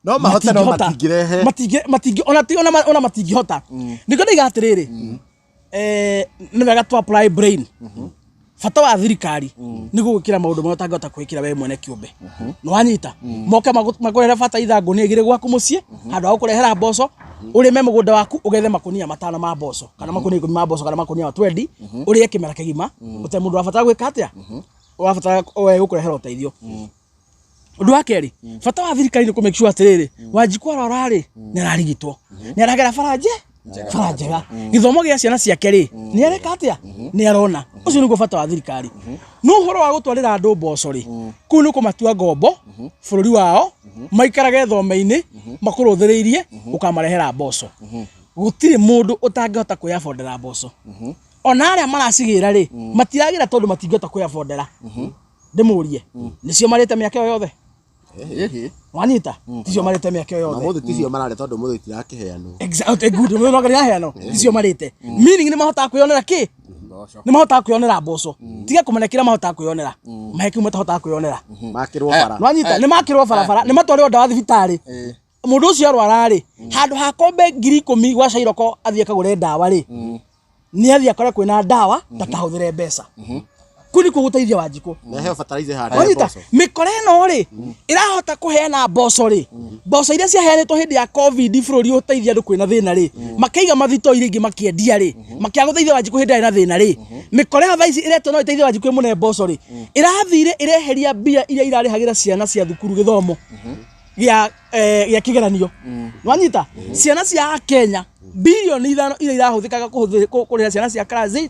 No mahote, no Matingĩhota. matingĩrehe. Matingĩ-, matingĩ-, ona ti-, ona ma-, ona matingĩhota. Nĩkĩo ndaiga atĩrĩrĩ, nĩ wega tũ apply brain. Bata wa thirikari nĩ gũgwĩkĩra maũndũ marĩa ũtangĩhota kwĩkĩra we mwene kĩũmbe. Nĩ wanyita? Moke makũrehere bataraitha ngũnia igĩrĩ gwaku mũciĩ, handũ ha gũkũrehera mboco, ũrĩme mũgũnda waku ũgethe makũnia matano ma mboco, kana makũnia ikũmi ma mboco, kana makũnia 20, ũrĩe kĩmera kĩgima, ũtarĩ mũndũ ũrabatara gwĩka atĩa? Ũrabatara we gũkũrehera ũteithio. Ũndũ wa kerĩ, bata wa thirikari nĩ kũ make sure atĩrĩrĩ, Wanjikũ arwara rĩ, nĩ ararigitwo, nĩ aragera bara bara njega. Gĩthomo gĩa ciana ciake rĩ, nĩ areka atĩa? Nĩ arona. Ũcio nĩguo bata wa thirikari. No ũhoro wa gũtwarĩra andũ mboco rĩ, kũu nĩ kũmatua ngombo bũrũri wao, maikarage thome-inĩ, makũrũthĩrĩirie, ũkamarehera mboco. Gũtirĩ mũndũ ũtangĩhota kwĩabondera mboco. Ona arĩa maracigĩra rĩ, matiragĩra tondũ matingĩhota kwĩabondera. Ndĩmũrie, nĩcio marĩte mĩaka ĩyo yothe? Wanyita? Ticio marĩte mĩaka ĩyo yothe. Ũmũthĩ ticio mararĩa tondũ ũmũthĩ itirakĩheanwo. Exactly, good. Mũthĩ no kĩraheanwo. Ticio marĩte. Meaning nĩ mahotaga kwĩyonera kĩ? Nĩ mahotaga kwĩyonera mboco. Tiga kũmenya kĩrĩa mahotaga kwĩyonera. Mahe kĩu matahotaga kwĩyonera. Makĩrwo bara. Nwanyita, nĩ makĩrwo barabara, nĩ matwarĩrwo ndawa thibitarĩ. Mũndũ ũcio arwara rĩ, handũ ha kombe ngiri ikũmi gwa Cairoko athiĩ akagũre ndawa rĩ, nĩ athiĩ akore kwĩna ndawa, ndakahũthĩre mbeca. Kũu nĩkuo gũteithia Wanjikũ. Na heo fertilizer handũ Wanyita mĩkora ĩno rĩ ĩrahota kũheana mboco rĩ, mboco iria ciaheanĩtwo hĩndĩ ya COVID bũrũri ũteithia andũ kwĩna thĩna rĩ, makĩiga mathito iria ingĩ makĩendia rĩ, makĩaga gũteithia Wanjikũ hĩndĩ ĩrĩa na thĩna rĩ, mĩkora ĩyo thaa ici ĩretwo no ĩteithie Wanjikũ ĩmũne mboco rĩ, ĩrathire ĩreheria mbia iria irarĩhagĩra ciana cia thukuru gĩthomo gĩa gĩa kĩgeranio. Wanyita ciana cia Kenya bilioni 5 iria irahũthĩkaga kũrĩha ciana cia class 8,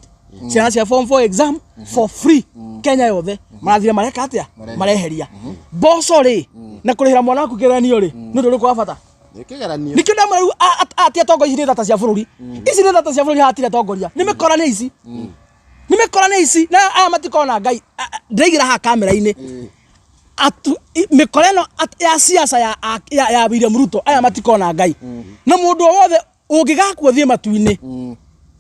ciana cia form 4 exam for free Kenya yothe, marathire mareka atia? Mareheria mboco rĩ na kũrĩhĩra mwana waku kĩgeranio rĩ, nĩ ũndũ ũrĩkũ wa bata? Nĩ kĩgeranio. Nĩkĩo ndamwĩra rĩu ati atongoria, ici nĩ thata cia bũrũri, ici nĩ thata cia bũrũri. Hatirĩ atongoria, nĩ mĩkora nĩ ici, nĩ mĩkora nĩ ici, na aya matikona Ngai. Ndĩraigĩra haha kamera-inĩ mĩkora ĩno ya siasa ya William Ruto, aya matikona Ngai. Na mũndũ o wothe ũngĩgakua thiĩ matu-inĩ,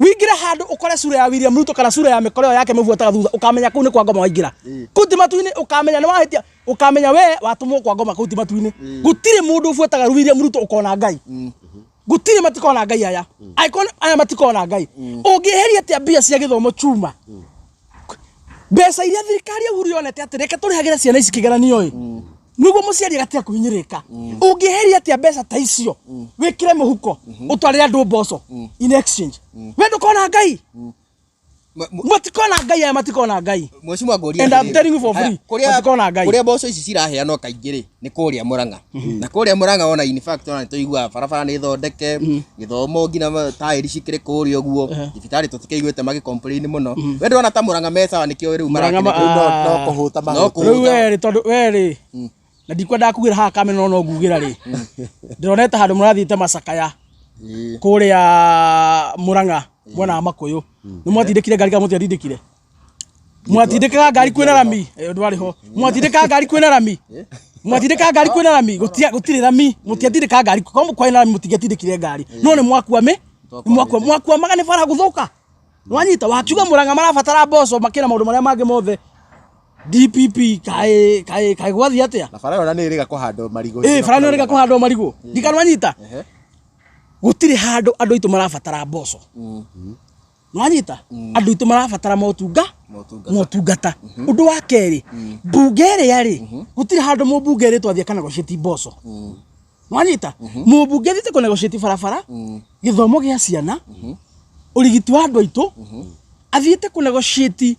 wingĩre handũ ũkore sura ya William Ruto kana sura ya mĩkora ĩyo yake mũbuataga thutha, ũkamenya kũu nĩ kwa ngoma waingĩra. Kũu ti matu-inĩ, ũkamenya nĩ wahĩtia, ũkamenya we watũmwo kwa ngoma. Kũu ti matu-inĩ. Gũtirĩ mũndũ ũbuataga William Ruto ũkona Ngai, gũtirĩ, matikona Ngai aya. Angĩkorwo aya matikona Ngai, ũngĩeheria atĩa mbia cia gĩthomo chuma, mbeca iria thirikari ya Uhuru yonete atĩ reke tũrĩhagĩre ciana ici kĩgeranio ĩ, nĩguo mũciari agatiga kũhinyĩrĩrĩka? Ũngĩeheria atĩa mbeca ta icio, wĩkĩre mũhuko, ũtwarĩre andũ mboco in exchange? We ndũkona Ngai. Matikona Ngai aya, matikona Ngai. Mheshimiwa, ngũria. And I'm telling you for free, matikona Ngai. Kũrĩa mboco ici ciraheanwo kaingĩ rĩ, nĩ kũrĩa Mũrang'a, na kũrĩa Mũrang'a ona in fact ona nĩtũiguaga barabara nĩ thondeke, gĩthomo nginya taĩri cikĩrĩ kũrĩa ũguo, thibitarĩ tũtikĩiguĩte magĩ complain mũno. We ndĩrona ta Mũrang'a me sawa, nĩkĩo rĩu Mũrang'a marakĩrĩ No kũhũta No mahũta. kũhũta. Rĩu werĩ, tondũ werĩ na ndikwendaga kugĩra haha kamera, no no ngugĩra rĩ, ndĩronete handũ mũrathiĩte macakaya kũrĩa Mũrang'a mwena wa Makũyũ. Nĩ mwatindĩkire ngari kana mũtiatindĩkire? Mwatindĩkaga ngari kwĩna rami? Ndwarĩ ho. Mwatindĩkaga ngari kwĩna rami? Mwatindĩkaga ngari kwĩna rami? Gũtirĩ rami, mũtiatindĩkaga ngari. Korwo kwarĩ na rami mũtingĩatindĩkire ngari, no nĩ mwakua mĩ nĩ mwakua mwakuamaga nĩ bara gũthũka. Nwanyita wakiuga Mũrang'a marabatara mboco makĩra maũndũ marĩa mangĩ mothe. DPP kaĩ kaĩ kaĩ gwathiĩ atĩa? Na bara ĩyo na nĩ ĩrĩga kũhandwo marigũ. Ĩ, bara nĩ ĩrĩga kũhandwo marigũ. Ndikanwanyita gũtirĩ handũ andũ aitũ marabatara mboco. Nwanyita andũ aitũ marabatara motunga Motungata. Motungata. Ũndũ wa kerĩ, mbunge ĩrĩa rĩ, gũtirĩ handũ mũmbunge ĩrĩtwo athiĩ akanegotiate mboco. Nwanyita mũmbunge athiĩte kũnegotiate barabara, gĩthomo gĩa ciana, ũrigiti wa andũ aitũ, athiĩte kũnegotiate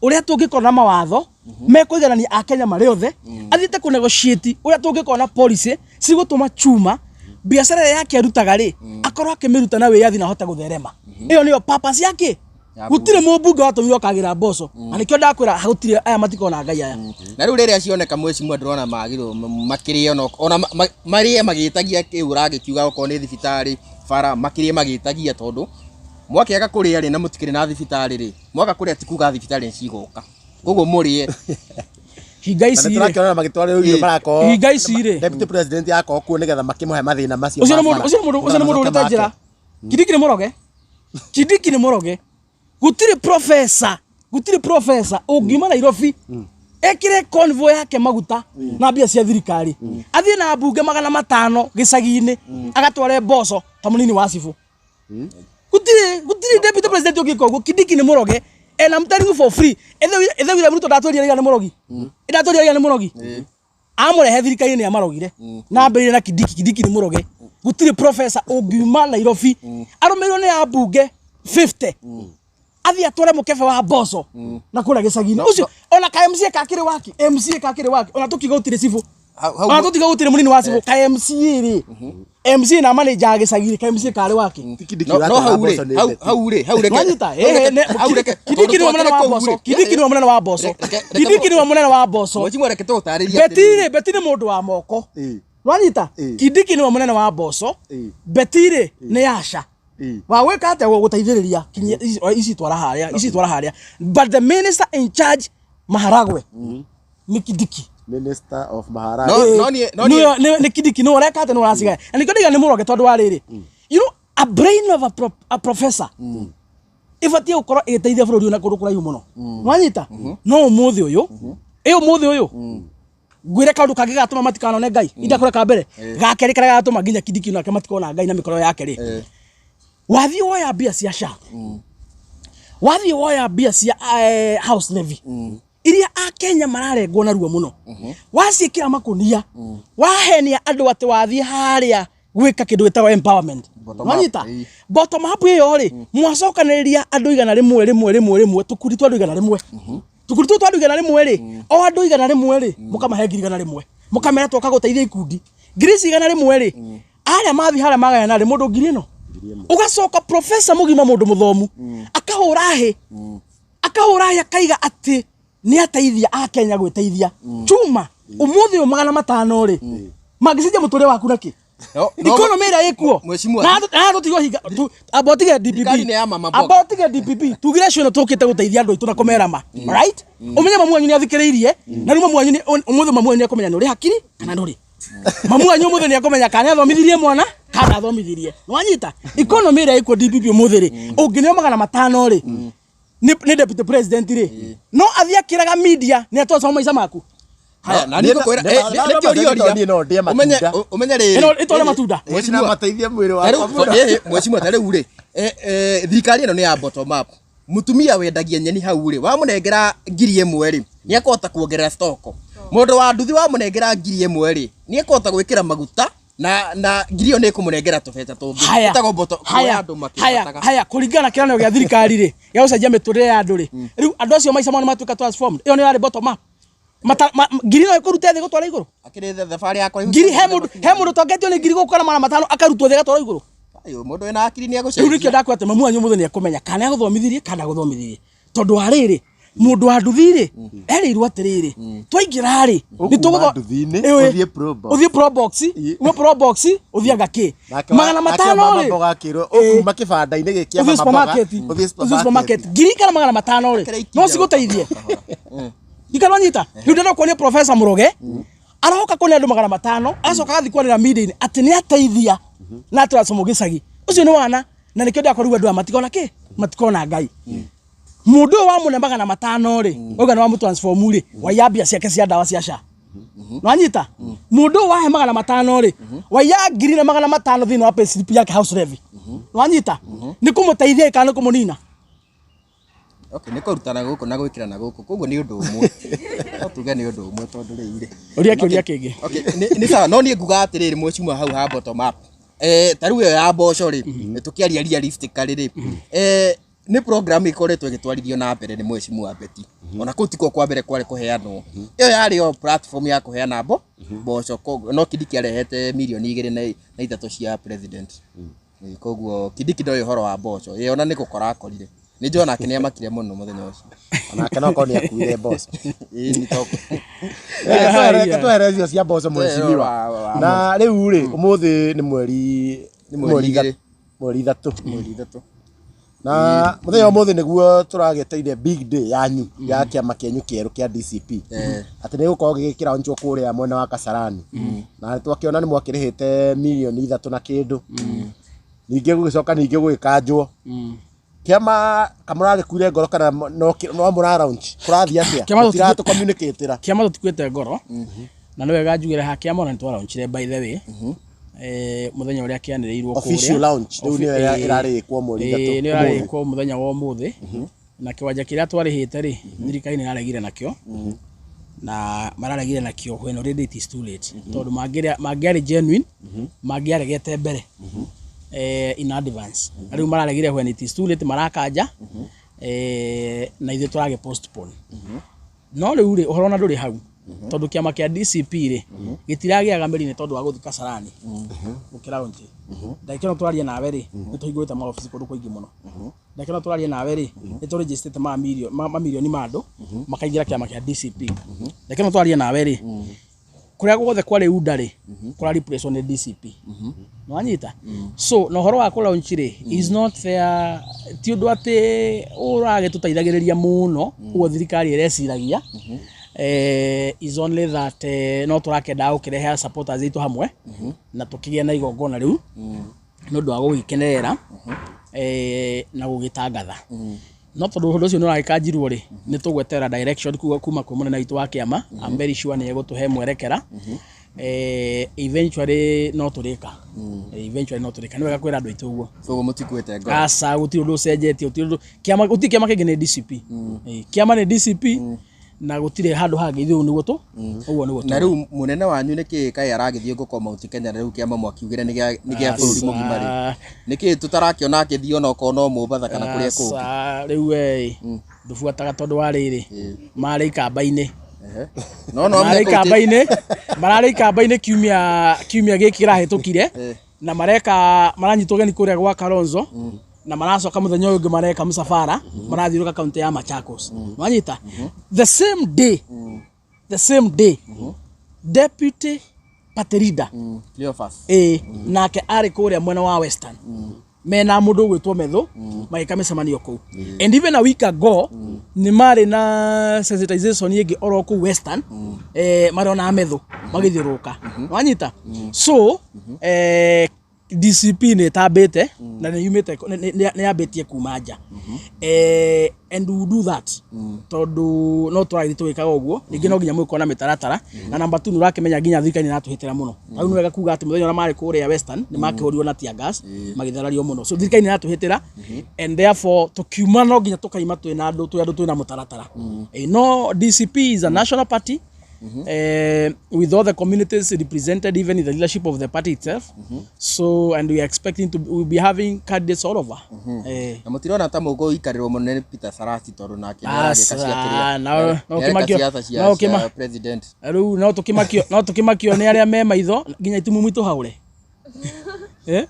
ũrĩa tũngĩkorwo na mawatho mekũiganania akenya marĩ othe, athiĩte kũnegotiate ũrĩa tũngĩkorwo na policy cigũtũma chuma biacara ĩrĩa yake arutaga rĩ, akorwo akĩmĩruta na wĩyathi na ahote gũtherema. Ĩyo nĩyo purpose yake. Ya. Gũtirĩ mũmbunge watũmirwo akagĩra mboco, na nĩkĩo ndakwĩra gũtirĩ, aya matikona Ngai aya. Na rĩu rĩrĩa cioneka, mheshimiwa, ndĩrona magĩrĩirwo makĩrĩe ona marĩe magĩtagia kĩu ũragĩkiuga, okorwo nĩ thibitarĩ, bara, makĩrĩe magĩtagia, tondũ mwakĩaga kũrĩa rĩ na mũtikĩrĩ na thibitarĩ rĩ, mwaga kũrĩa ti kuga thibitarĩ nĩ cigoka, koguo mũrĩe. Hinga Na ici nĩ rĩ tũrakĩona magĩtwarĩrwo irio marakorwo Hinga ici rĩ. Deputy President akorwo kuo nĩgetha makĩmũhe mathĩna macio Ũcio nĩ ma mũndũ bara. ũcio nĩ mũndũ ũcio nĩ mũndũ Macoke ũrĩte njĩra make. Kindiki nĩ mũroge, Kindiki nĩ mũroge. Gũtirĩ professor, gũtirĩ professor ũngiuma Nairobi ekĩre convoy yake maguta na mbia cia thirikari, athiĩ na mbunge 500 gĩcagi-inĩ agatware mboco ta mũnini wa cibũ. Gũtirĩ deputy president ũngĩka ũguo. Kindiki nĩ mũroge and I'm telling you for free. Ithe William Ruto ndatwĩrire rĩga nĩ mũrogi, ndatwĩrire rĩga nĩ mũrogi, amũrehe thirikari nĩ amarogire na ambĩrĩrie na Kindiki. Kindiki nĩ mũroge. Gũtirĩ professor ũngiuma Nairobi arũmĩrĩrwo nĩ ambunge 50 athiĩ atware mũkebe wa mboco na kũrĩa gĩcagi-inĩ ũcio, ona ka MCA kakĩrĩ waki, MCA kakĩrĩ waki, ona tũkiuga gũtirĩ cibũ, ona tũtiga gũtirĩ mũnini wa cibũ, ka MCA rĩ, MCA na manager ya gĩcagi rĩ, ka MCA karĩ waki? Ti Kindiki No ũratwara hau mboco nĩ rĩ, hau Betty. hau rĩ, hau reke Nwanyita hau reke- hau reke Kindiki nĩwe mũnene wa mboco, Kindiki nĩwe mũnene wa mboco, Kindiki nĩwe mũnene wa mboco. Mheshimiwa, reke tũgũtarĩrie. Betty rĩ, Betty nĩ mũndũ wa moko. Nwanyita Kindiki nĩwe mũnene wa mboco. Betty rĩ nĩ Asha wa gwĩka atĩa, gũteithĩrĩria kinyia ici twara harĩa, ici twara harĩa, but the minister in charge maharagwe nĩ Kindiki. Minister of Maharage. No niĩ no niĩ Nĩ Kindiki nĩwe ũreka atĩa, nĩwe ũracigaya, na nĩkĩo ndaiga nĩ mũroge, tondũ wa rĩrĩ, a brain of a professor ĩbatiĩ gũkorwo ĩgĩteithia bũrũri ũyũ na kũndũ kũraihu mũno. Nwanyita no ũmũthĩ ũyũ, ĩ ũmũthĩ ũyũ ngwĩre kaũndũ kangĩ gatũma matikanone Ngai, indakũra ka mbere, ga kerĩ karĩa gatũma nginya Kindiki nake matikona Ngai na mĩkoro yake rĩ, wathiĩ woya mbia cia SHA, Wathiĩ woya mbia cia house levy iria akenya mararengwo narua mũno, waciĩkĩra makunia, wahenia andũ atĩ wathiĩ harĩa gwĩka kĩndũ gĩtagwo empowerment. Bottom up, Wanyita? ĩĩ. Bottom up ĩyo rĩ, mwacokanĩrĩria andũ 100 rĩmwe rĩmwe rĩmwe, tũkundi twa andũ 100, tũkundi tũtũ twa andũ 100 rĩ, o andũ 100 rĩ, mũkamahe 100,000, mũkamera twoka gũteithia ikundi ngiri ici 100 rĩ, arĩa mathiĩ harĩa magayana rĩ, mũndũ ngiri ĩno. Ũgacoka professor mũgima, mũndũ mũthomu, akahũra hĩ, akahũra hĩ, akaiga atĩ nĩ ateithia akenya gwĩteithia. Chuma ũmũthĩ ũyũ 500 rĩ, mangĩcenjia mũtũrĩre waku nakĩ? No- no- Economy ĩrĩa ĩkuo. Mheshimiwa. Na tũtigwo hinga amba ũtige DPP. Thirikari nĩ ya mama mboga. Amba ũtige DPP, tugire cio tũkĩte gũteithia andũ aitũ na kũmera ma, right? Ũmenye mamu wanyu nĩ athikĩrĩirie, na rĩu mamu wanyu ũmũthĩ mamu wanyu nĩ akũmenya nĩ ũrĩ hakiri kana ndũrĩ. Mamu wanyu ũmũthĩ nĩ akũmenya kana nĩ athomithirie mwana kana ndathomithirie. Nĩwanyita? Economy ĩrĩa ĩkuo DPP ũmũthĩ rĩ, ũngĩneo 500 rĩ, nĩ deputy president rĩ, no athiĩ akĩraga media nĩ atwacoma maica maku. Haya, na niĩ ngũkwĩra, nĩkĩo ũria. Niĩ no ndĩe Ũmenye matunda. ũmenye rĩrĩ. Ĩno ĩtware matunda. Mheshimiwa. Mateithie mwĩrĩ Ta rĩu, wakwa mũno. mheshimiwa, ta rĩu rĩ, thirikari ĩno nĩ ya bottom up. Mũtumia wendagia nyeni hau rĩ, wamũnengera 1,000 rĩ, nĩ ekũhota kuongerera stoko. Mũndũ wa nduthi wamũnengera 1,000 rĩ, nĩ ekũhota gwĩkĩra maguta na ngiri ĩyo nĩ ĩkũmũnengera tũbeca tũngĩ. Haya. Ĩtagwo bottom, kuoya Haya. andũ Haya. makĩbataga. Haya, kũringana na kĩranĩro gĩa thirikari rĩ, gĩa gũcenjia mĩtũrĩre ya andũ rĩ, rĩu andũ acio maica mao nĩ matuĩka transformed. Ĩyo nĩ yarĩ bottom up. Ngiri no ĩkũrute thĩ gũtwara igũrũ? Akĩrĩ thabarĩ yakwa. Ngiri, he mũndũ tongetio nĩ ngiri gũkora 500 akarutwo thĩ agatwarwo igũrũ? Ayo, mũndũ wĩna akiri nĩ Rĩu nĩkĩo egũcenjia. ndakwĩra atĩ mamu wanyu ũmũthĩ nĩ ekũmenya kana agũthomithirie kana ndagũthomithirie, tondũ wa rĩrĩ, mũndũ wa nduthi rĩ, erĩirwo atĩrĩrĩ, twaingĩra rĩ, nĩ Ũkuma tũgũtho- nduthi-inĩ, Ĩĩ. ũthiĩ Probox. Ũthiĩ Probox, Ĩ. ume Probox ũthiĩ anga kĩ Nake wa- magana nake matano mama rĩ. mboga akĩrwo, Ĩĩ. ũkuma kĩbanda-inĩ gĩkĩ kĩa Ũthiĩ mama mboga, supermarket, ũthiĩ ũthiĩ supermarket. supermarket, ngiri kana 500 rĩ, Akĩrĩ ikinya no cigũteithie ikarwanyita. Rĩu ndĩrenda kuonia professor Muruge aroka kuonia andũ 500, acoka agathiĩ kwanĩra media-inĩ atĩ nĩ ateithia na atũracomwo gĩcagi. Ũcio nĩ wana, na nĩkĩo ndĩrakora rĩu andũ aya matikona kĩ, matikona Ngai. Mũndũ ũyũ wamũne 500 rĩ, wauga nĩ wamũtransform rĩ, waiya mbia ciake cia ndawa cia SHA. Nwanyita? Mũndũ ũyũ wahe 500 rĩ, waiya 1,500 thĩinĩ wa payslip yake, house levy. Nwanyita? Nĩ kũmũteithia kana nĩ kũmũnina? Okay, nĩ kũrutana gũkũ na gwĩkĩra na gũkũ, koguo nĩ ũndũ ũmwe. No tuge nĩ ũndũ ũmwe tondũ rĩu rĩ. Ũria kĩũria kĩngĩ. Okay, nĩ sawa, no niĩ nguga atĩrĩrĩ, mheshimiwa, hau ha bottom up. Ta rĩu ĩyo ya mboco rĩ, tũkĩaria realistically rĩ, nĩ program ĩkoretwo ĩgĩtwarithio na mbere nĩ mheshimiwa Betty. Ona kũu tikuo kwa mbere kwarĩ kũheanwo. Ĩyo yarĩ o platform ya kũheana mboco, koguo no Kindiki arehete mirioni 2 na 3 cia president. Koguo Kindiki ndoĩ ũhoro wa mboco. Ye ona nĩ gũkora akorire. Nĩ njũĩ onake nĩ amakire mũno mũthenya ũcio. Onake no korwo nĩ akuire mboco. Ĩĩ, nĩ tondũ. Reke twehere icio cia mboco, mheshimiwa. Na rĩu rĩ, ũmũthĩ nĩ mweri Nĩ mweri 2. Mweri 3. Mweri 3. Na mũthenya ũmũthĩ nĩguo tũragĩteire big day yanyu ya kĩama kĩanyu kĩerũ kĩa DCP, atĩ nĩ gũkorwo gĩgĩkĩra onjwo kũrĩa mwena wa Kasarani, na twakĩona nĩ mwakĩrĩhĩte mirioni 3 na kĩndũ, ningĩ gũgĩcoka ningĩ gũgĩkanjwo kĩama. Kamũragĩkuire ngoro kana no mũra launch? Kũrathiĩ atĩa? Kĩama Mũtiratũ communicate-ra. Kĩama tũtikuĩte ngoro, na nĩ wega njugĩre ha kĩama ona nĩ twalaunchire, by the way, mũthenya ũrĩa kĩanĩrĩirwo. Official launch rĩu nĩyo ĩrarĩkwo mweri 3. Nĩyo ĩrarĩkwo mũthenya wa ũmũthĩ, na kĩwanja kĩrĩa twarĩhĩte rĩ, thirikari nĩ ĩraregire nakĩo, na mararegire nakĩo when already it is too late, tondũ mangĩarĩ genuine mangĩaregete mbere, in advance. Na rĩu mararegire when it is too late, marakanja, na ithuĩ tũragĩ postpone. No rĩu rĩ, ũhoro ona ndũrĩ hau, tondũ kĩama kĩa DCP rĩ, gĩtiragĩaga mĩri nĩ tondũ wa gũthiĩ Kasarani gũkĩra nje. Ndagĩka ĩno tũraria nawe rĩ, nĩ tũhingũrĩte maobici kũndũ kũingĩ mũno. Ndagĩka ĩno tũraria nawe rĩ, nĩ tũrĩnjĩcitĩte mamirioni ma andũ makaingĩra kĩama kĩa DCP. Ndagĩka ĩno tũraria nawe rĩ, kũrĩa guothe kwarĩ UDA rĩ, kũra replace nĩ DCP. Nĩwanyita? So na ũhoro wa kũ launch rĩ, is not fair, ti ũndũ atĩ ũragĩtũteithagĩrĩria mũno ũguo thirikari ĩreciragia. Is only that no tũrakĩendaga gũkĩrehe supporters aitũ hamwe na tũkĩgĩe na igongona rĩu nĩ ũndũ wa gũgĩkenerera na gũgĩtangatha. No tondũ ũndũ ũcio nĩ ũragĩkanjirwo rĩ, nĩ tũgweterera direction kuma kwĩ mũnene witũ wa kĩama. I'm very sure nĩ egũtũhe mwerekera. Eventually no tũrĩka. Eventually no tũrĩka. Nĩ wega kwĩra andũ aitũ ũguo. Koguo mũtikuĩte ngoro? Aca, gũtirĩ ũndũ ũcenjetie, gũtirĩ ũndũ kĩama, gũtirĩ kĩama kĩngĩ, nĩ DCP. Kĩama nĩ DCP na gũtirĩ handũ hangĩ, ithuĩ nĩguo tũ ũguo nĩguo. Na rĩu mũnene wanyu nĩ kĩĩ kaĩ aragĩthiĩ gũkũ Mount Kenya, na rĩu kĩama mwakiugire nĩ gĩa bũrũri mũgima rĩ, nĩ kĩĩ tũtarakĩona akĩthiĩ onokorwo no Mombatha kana kũrĩa kũngĩ? Aca, rĩu we ndũbuataga tondũ wa rĩrĩ marĩ ikamba-inĩ. No marĩ ikamba-inĩ, mararĩ ikamba-inĩ kiumia gĩkĩ kĩrahĩtũkire na mareka maranyitwo ũgeni kũrĩa gwa Kalonzo, na maracoka mũthenya ũyũ ũngĩ mareka msafara marathiũrũka kaunti ya Machakos. Wanyita, the same day deputy party leader Cleophas. Ĩĩ, nake arĩ kũrĩa mwena wa Western mena mũndũ ũgwĩtwo Methu magĩka mĩcemanio kũu, and even a week ago nĩ marĩ na sensitization ĩngĩ oro kũu Western, marĩ ona Methu magĩthiũrũrũka. Wanyita, so DCP nĩ ĩtambĩte na nĩ yumĩte, nĩ yambĩtie kuma nja, and we will do that tondũ no tũrathiĩ tũgĩkaga ũguo. Ningĩ no nginya mũgĩkorwo na mĩtaratara, na number two nĩ ũrakĩmenya nginya thirikari nĩ ĩratũhĩtĩra mũno. Rĩu nĩ wega kuga atĩ mũthenya ũrĩa marĩ kũrĩa Western nĩ makĩhũrirwo na tear gas, magĩtharario mũno, so thirikari nĩ ĩratũhĩtĩra and therefore tũkiuma no nginya tũkaima twĩna andũ, twĩ andũ twĩna mũtaratara. No DCP is a national party with all the communities represented, even in the leadership of the party itself. So, and we are expecting to we'll be having candidates all over. Na mũtirona ta mũgũikarĩrwo mũno nĩ Peter Sarati, tondũ nake nĩaragĩka cia Aca, kĩrĩa no nĩareka ũkĩmakio- ciaca cia no cia president. Rĩu no tũkĩmakio nĩ arĩa me maitho nginya itumumu itũhaũre.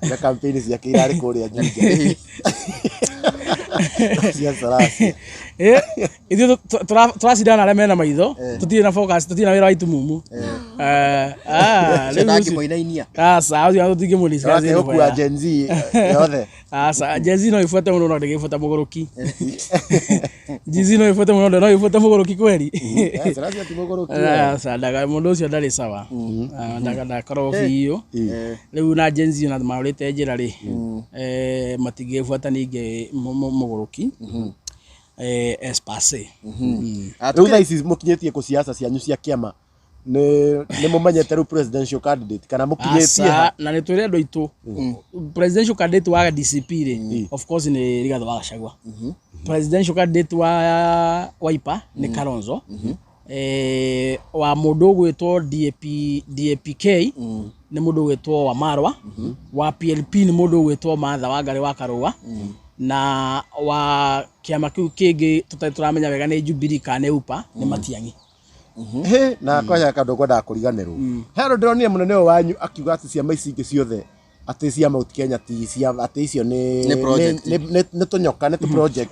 Na campaign ciake irarĩ kũrĩa Juja cia Sarasi. Ithuĩ tũracindana na arĩa mena maitho, tũtirĩ na focus, tũtirĩ na wĩra wa itumumu. Ũcio Rĩu ũcio- ndangĩmũinainia. Aca, ũcio tũtingĩmũ Arake gũkua Gen Z yothe. Aca, Gen Z no ibuate mũndũ no ndĩngĩbuata mũgũrũki. Gen Z no ibuate mũndũ no ibuate mũgũrũki kweri. Sarasi ati mũgũrũki. Aca, mũndũ ũcio ndarĩ sawa. Ah, ndakoragwo biũ rĩu na Gen Z ona marũrĩte njĩra rĩ, matingĩbuata ningĩ mũgũrũki as per se. Rĩu thaa ici mũkinyĩtie kũ ciaca cianyu cia kĩama? Nĩ mũmenyete rĩu presidential candidate kana mũkinyĩtie ha? Aca, na nĩ twĩre andũ aitũ presidential candidate wa DCP rĩ, of course nĩ Rigathĩ wa Gachagua. Presidential candidate wa Wiper nĩ Kalonzo. Wa mũndũ ũgwĩtwo DAP, DAPK nĩ mũndũ ũgwĩtwo Wamarwa. Wa PLP nĩ mũndũ ũgwĩtwo Martha Wangari wa Karũa, na wa kĩama kĩu kĩngĩ tũtarĩ tũramenya wega nĩ Jubilee kana nĩ UPA nĩ Matiang'i. Hĩ, na kwaya kandũ kwendaga kũriganĩrwo, he andũ ndĩronire mũnene ũyũ wanyu akiuga atĩ ciama ici ingĩ ciothe, atĩ cia Mount Kenya ti cia, atĩ icio nĩ Nĩ project. Nĩ tũnyoka, nĩ tũ project.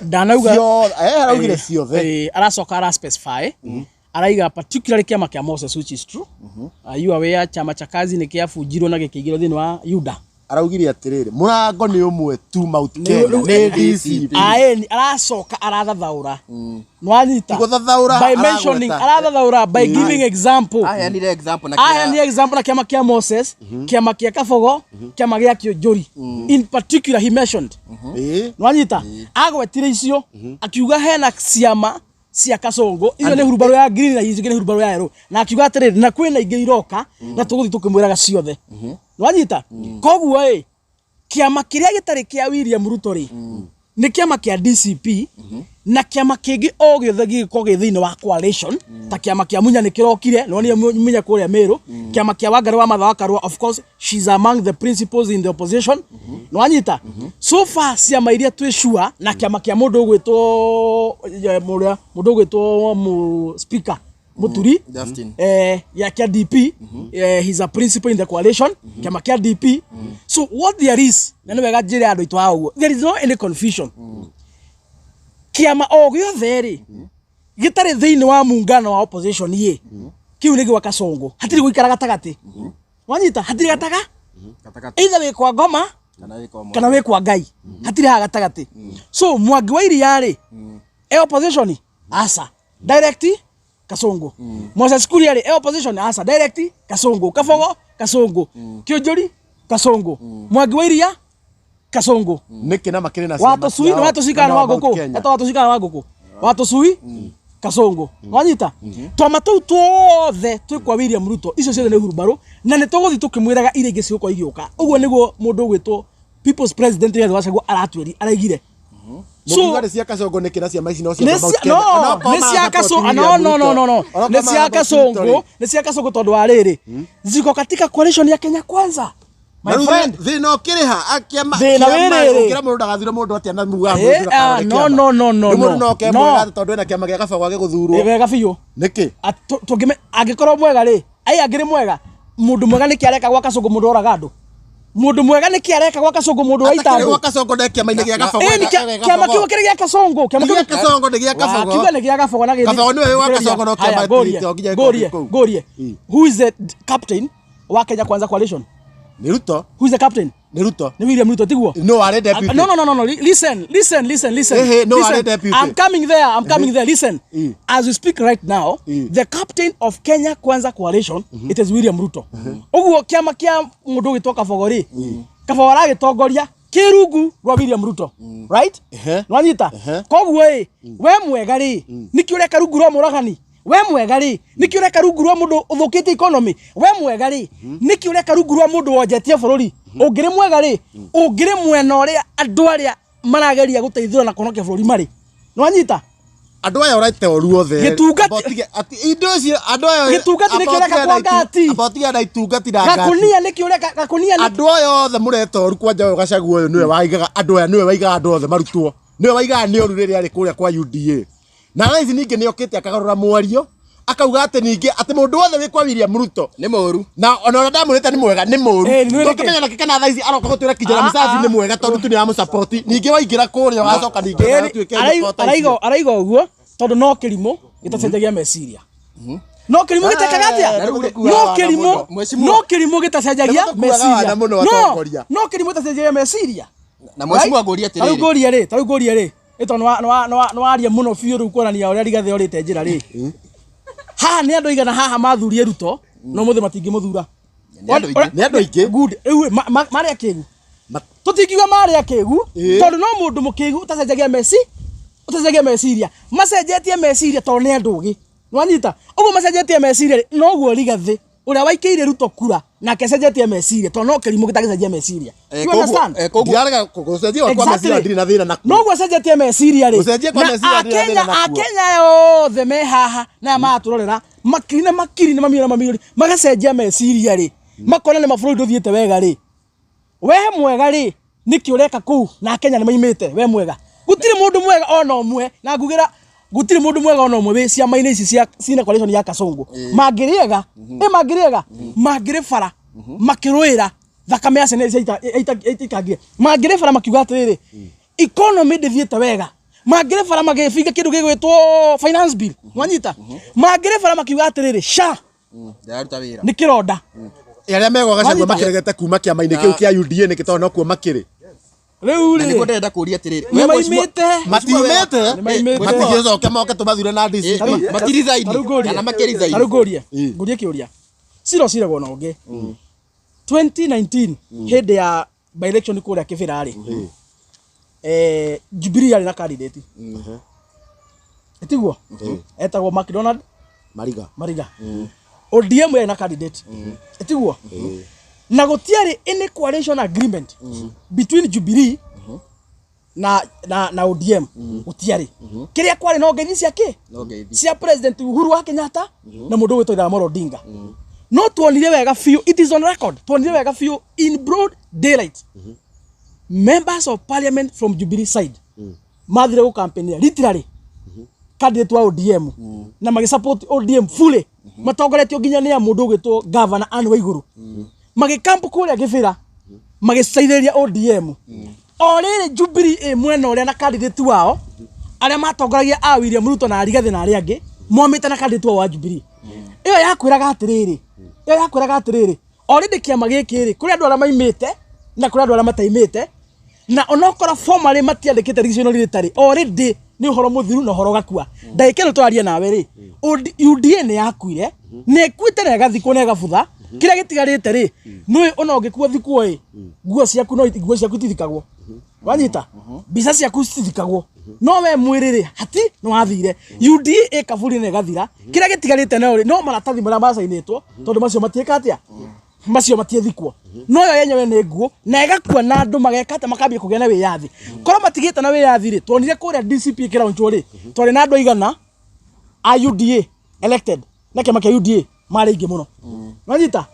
Ndanauga Ciothe, araugire ciothe. Aracoka ara specify, araiga particularly kĩama kĩa Moses, which is true. You are aware chama cha kazi nĩ kĩabunjirwo na gĩkĩingĩrwo thĩinĩ wa UDA. Araugire atĩrĩrĩ, mũrango nĩ ũmwe tu Mount Kenya nĩ DCP. Aeni aracoka arathathaũra, nwanyita? Gũthathaũra, By mentioning, aragweta. arathathaũra by giving example. Aheanire example na Aheanire example na kĩama kĩa Moses, kĩama kĩa Kabogo, kĩama gĩa Kĩũnjũri in particular he mentioned. Nwanyita, agwetire icio akiuga hena ciama cia kasongo, icio nĩ hurumbarũ ya green na icio ingĩ nĩ hurumbarũ ya yellow, na akiuga atĩrĩrĩ, na kwĩna ingĩ iroka na tũgũthiĩ tũkĩmwĩraga ciothe. Nwanyita, koguo ĩ kĩama kĩrĩa gĩtarĩ kĩa William Ruto rĩ, nĩ kĩama kĩa DCP, na kĩama kĩngĩ o gĩothe gĩgĩkorwo gĩ thĩinĩ wa coalition, ta kĩama kĩa Munya nĩ kĩrokire, nĩwonire Munya kũrĩa Meru, kĩama kĩa Wangari wa Martha wa Karua, of course she's among the principals in the opposition. Nwanyita, so far ciama iria twĩ sure na kĩama kĩa mũndũ ũgwĩtwo mũndũ ũgwĩtwo mu speaker Muturi. Justin. Ya kĩa DP, he's a principal in the coalition, kĩama kĩa DP. So what there is, na nĩ wega njĩre andũ aitũ haha ũguo, there is no any confusion. Kĩama o gĩothe rĩ gĩtarĩ thĩinĩ wa muungano wa opposition ĩ kĩu nĩ gwa kasongo, hatirĩ gũikara gatagatĩ. Wanyita, hatirĩ gataga Gatagatĩ. Either wĩ kwa ngoma kana wĩ kwa kana wĩ kwa Ngai, hatirĩ haha gatagatĩ. So Mwangi wa Iria rĩ e opposition? Asa, direct Kasongo. Moses Kuria rĩ e opposition? Asa, direct Kasongo. Kabogo Kasongo, Kĩũnjũri Kasongo, Mwangi wa Iria Kasongo. Nĩkĩ na makĩrĩ na ciama Watũcui nĩ ciao watũcui kana mwena wa wa Mount ngũkũ Kenya? eta watũcui kana wa ngũkũ, watũcui. Kasongo. Wanyita? Twama tũu tuothe twĩ kwa William Ruto, icio ciothe nĩ hurumbarũ na nĩ tũgũthiĩ tũkĩmwĩraga iria ingĩ cigũkorwo igĩũka. Ũguo nĩguo mũndũ ũgwĩtwo People's President Rigathi wa Gachagua aratwĩri araigire. So Mũngiuga nĩ cia Kasongo nĩkĩ na ciama ici no cia nĩ Mount cia Kenya? no Onokorwo nĩ cia mara Kasongo, support no William no no Ruto. no no Onokorwo nĩ cia mara support Kasongo, Ruto-rĩ. nĩ cia Kasongo tondũ wa rĩrĩ ziko katika coalition ya Kenya Kwanza, my Na rĩu friend. thĩna ũkĩrĩ ha? Kĩama Thĩna kĩama- wĩ rĩrĩ. ũkĩra mũndũ ndagathure mũndũ atĩa na mugaga Eh, mũndũ ndakarore ah, no, kĩama. no, no, no, Rĩu mũndũ no. no oke No. mwega atĩ tondũ ena kĩama gĩa Kabogo agĩgũthurwo. Ĩ wega biũ. Nĩkĩ? Angĩkorwo mwega rĩ, ai angĩrĩ mwega, mũndũ mwega nĩkĩ areka gwa Kasongo mũndũ oraga andũ? Mũndũ mwega nĩkĩ areka gwa Kasongo mũndũ waita Atakĩrĩ andũ? gwa Kasongo nde kĩama-inĩ gĩa Kabogo. Ĩ, nĩ kĩama kĩu kĩrĩ gĩa Kasongo, kĩama Nĩ gĩa kĩu Kasongo, nĩ gĩa Kabogo. Kiuga nĩ gĩa Kabogo na gĩthi- Kabogo nĩwe wa Kasongo no kĩama Haya, ngũrie, to nginya gĩkorwo ngũrie, kĩ kũu. ngũrie. Who is the captain wa Kenya Kwanza coalition? Nĩ Ruto. Who is the captain? Nĩ Ruto. Nĩ William Ruto tiguo? No arĩ deputy. No, no, no, no, no. Listen, listen, listen, listen. Eh, eh, no, listen. are deputy. I'm coming there. I'm coming there. Listen. As we speak right now, the captain of Kenya Kwanza Coalition, it is William Ruto. Ũguo kĩama kĩa mũndũ ũgĩtwo Kabogo rĩ, Kabogo aragĩtongoria kĩrungu rwa William Ruto. Right? Ehe. Nwanyita? Koguo ĩ, we mwega rĩ, nĩkĩ ũreka rungu rwa mũragani? We mwega rĩ, nĩkĩ ũreka rungu rwa mũndũ ũthũkĩtie economy? We mwega rĩ, nĩkĩ ũreka rungu rwa mũndũ wonjetie bũrũri? Ũngĩrĩ mwega rĩ, ũngĩrĩ mwena ũrĩa andũ arĩa marageria gũteithũra na kũhonokia bũrũri marĩ. Nĩwanyita? Andũ aya ũraite ũru othe. Gĩtungati- Amba ũtige- ati- indo icio andũ aya Gĩtungati nĩkĩo ũreka kwa ngati. amba ũtige na itungati na ngati. Gakunia nĩkĩ ũreka gakunia nĩ Andũ aya othe mũreta ũru kwanja ũyũ Gachagua ũyũ nĩwe waigaga andũ aya nĩwe waigaga andũ othe marutwo nĩwe waigaga nĩ ũru rĩrĩa arĩ kũrĩa kwa UDA na thaa ici ningĩ nĩokĩte akagarũra mwario akauga atĩ ningĩ atĩ mũndũ wothe wĩ kwa William Ruto Nĩ mũru. Na ona ũrĩa ndamwĩrĩte nĩ mwega nĩ mũru. Eh, nĩ wĩrĩke. Tũngĩmenya nakĩ kana thaa ici aroka gũtwĩra Kijana Ah, Msafi ah. nĩ mwega tondũ tu nĩaramũsupport. Ningĩ waingĩra kũrĩa ũgacoka ningĩ Ĩĩ, ũtuĩke araiga araiga ũguo tondũ no kĩrimũ gĩtacenjagia meciria. No kĩrimũ gĩtekaga atĩa? Na rĩu rĩ- No kĩrimũ, Mheshimiwa. no kĩrimũ gĩtacenjagia Nĩgũtũkuaga meciria. wana mũno No, atongoria. no kĩrimũ gĩtacenjagia meciria. Na mheshimiwa ngũrie Tarĩu atĩrĩrĩ. ngũrie rĩ, tarĩu ngũrie rĩ, ĩ tondũ nĩwaria mũno biũ rĩu kuonania ũrĩa Rigathĩ orĩte njĩra rĩ. Haha nĩ andũ aigana haha mathurie Ruto, no mũthĩ matingĩmũthura. Nĩ andũ aingĩ. Nĩ andũ aingĩ. Good. Rĩu marĩ akĩgu. Tũtingiuga marĩ akĩgu tondũ no mũndũ mũkĩgu ũtacenjagia meci ũtacenjagia meciria. Macenjetie meciria tondũ nĩ andũ ogĩ. Nĩwanyita? Ũguo macenjetie meciria rĩ, noguo Rigathĩ ũrĩa waikĩire Ruto kura nake acenjetie meciria tondũ no kĩrimũ gĩtagĩcenjia meciria. Eh, You koguo- understand? eh, koguo- Ndirarega gũcenjia kwa meciria ndirĩ na thĩna nakuo. Noguo acenjetie meciria rĩ, Gũcenjia kwa na meciria ndirĩ na Akenya thĩna nakuo. Akenya othe me haha na aya maratũrorera makiri na makiri na mamirioni na mamirioni magacenjia meciria rĩ, makona nĩ mabũrũri ndũthiĩte wega rĩ, we mwega rĩ, nĩkĩ ũreka kũu na Akenya nĩ maimĩte? We mwega, gũtirĩ mũndũ mwega ona ũmwe, na ngugĩra gũtirĩ mũndũ mwega ona ũmwe wĩ ciama-inĩ ici cia cina coalition ya Kasongo. Mangĩrĩega ĩ mangĩrĩega mangĩrĩ bara makĩrũĩra thakame ya ciana iria ciaitangire, mangĩrĩ bara makiuga atĩrĩrĩ, economy ndĩthiĩte wega, mangĩrĩ bara magĩbinga kĩndũ gĩgwĩtwo finance bill, nwanyita, mangĩrĩ bara makiuga atĩrĩrĩ, sha Ndĩraruta wĩra. nĩ kĩronda. Arĩa megwa Gachagua Wanyita? makĩregete kuma kĩama-inĩ kĩu kĩa UDA nĩkĩ tondũ nokuo makĩrĩ. Rĩu Na nĩguo rĩ ndĩrenda kũria atĩrĩrĩ. nĩ We mheshimiwa- maimĩte. Matiumĩte. Nĩ maimĩte. Matingĩcoke moke tũmathure na DC. Makirizaini. Tarĩu ngũrie. Kana makirizaini. Tarĩu ngũrie. Ĩ. Ngũrie kĩũria. Cira ũciragwo na ũngĩ. 2019 hĩndĩ ya by election kũrĩa Kĩbĩra rĩ, Jubilee yarĩ na candidate. Ĩtiguo? Etagwo McDonald Mariga. Mariga. ODM yarĩ na candidate. Ĩtiguo? Na gũtiarĩ any coalition agreement between Jubilee na ODM. Gũtiarĩ. Kĩrĩa kwarĩ no ngeithi cia kĩ? No ngeithi. Cia President Uhuru wa Kenyatta na mũndũ ũgwĩtwo Raila Amolo Odinga. No tuonire wega biũ, it is on record, tuonire wega biũ in broad daylight, members of parliament from Jubilee side mathire gũkampenia literally candidate wa ODM na magĩsupport ODM fully, matongoretio nginya nĩ mũndũ ũgwĩtwo Governor Anne Waiguru, magĩkamp kũrĩa Kĩbĩra magĩcaithĩrĩria ODM. O rĩrĩ Jubilee ĩ mwena ũrĩa na candidate wao arĩa matongoragia a William Ruto na Rigathi na arĩa angĩ momĩte na candidate wao wa Jubilee. Ĩyo yakwĩraga atĩrĩrĩ, ĩyo yakwĩraga atĩrĩrĩ, already kĩama gĩkĩ rĩ, kũrĩ andũ arĩa maimĩte na kũrĩ andũ arĩa mataimĩte, na onokorwo formally matiandĩkĩte recisional rĩtarĩ, already nĩ ũhoro mũthiru na ũhoro ũgakua. Ndagĩka ĩno twaria nawe rĩ, UDA nĩ yakuire, nĩ ĩkuĩte na ĩgathikwo na ĩgabutha. Kĩrĩa gĩtigarĩte rĩ, nĩ ona ũngĩkua thikwo ĩ, nguo ciaku no nguo ciaku itithikagwo. Wanyita mbica ciaku citithikagwo, no we mwĩrĩ rĩ, hati nĩ wathire. UDA ĩ kaburi na ĩgathira. Kĩrĩa gĩtigarĩte nayo rĩ, no maratathi marĩa macainĩtwo, tondũ macio matiĩka atĩa, macio matiĩthikwo, no yo yenyewe nĩ nguo na ĩgakua, na andũ mageka atĩa? Makambia kũgĩa na wĩyathi. Korwo matigĩte na wĩyathi rĩ, tuonire kũrĩa DCP ĩkĩraunchwo rĩ, twarĩ na andũ aigana a UDA elected na kĩama kĩa UDA marĩ aingĩ mũno. Wanyita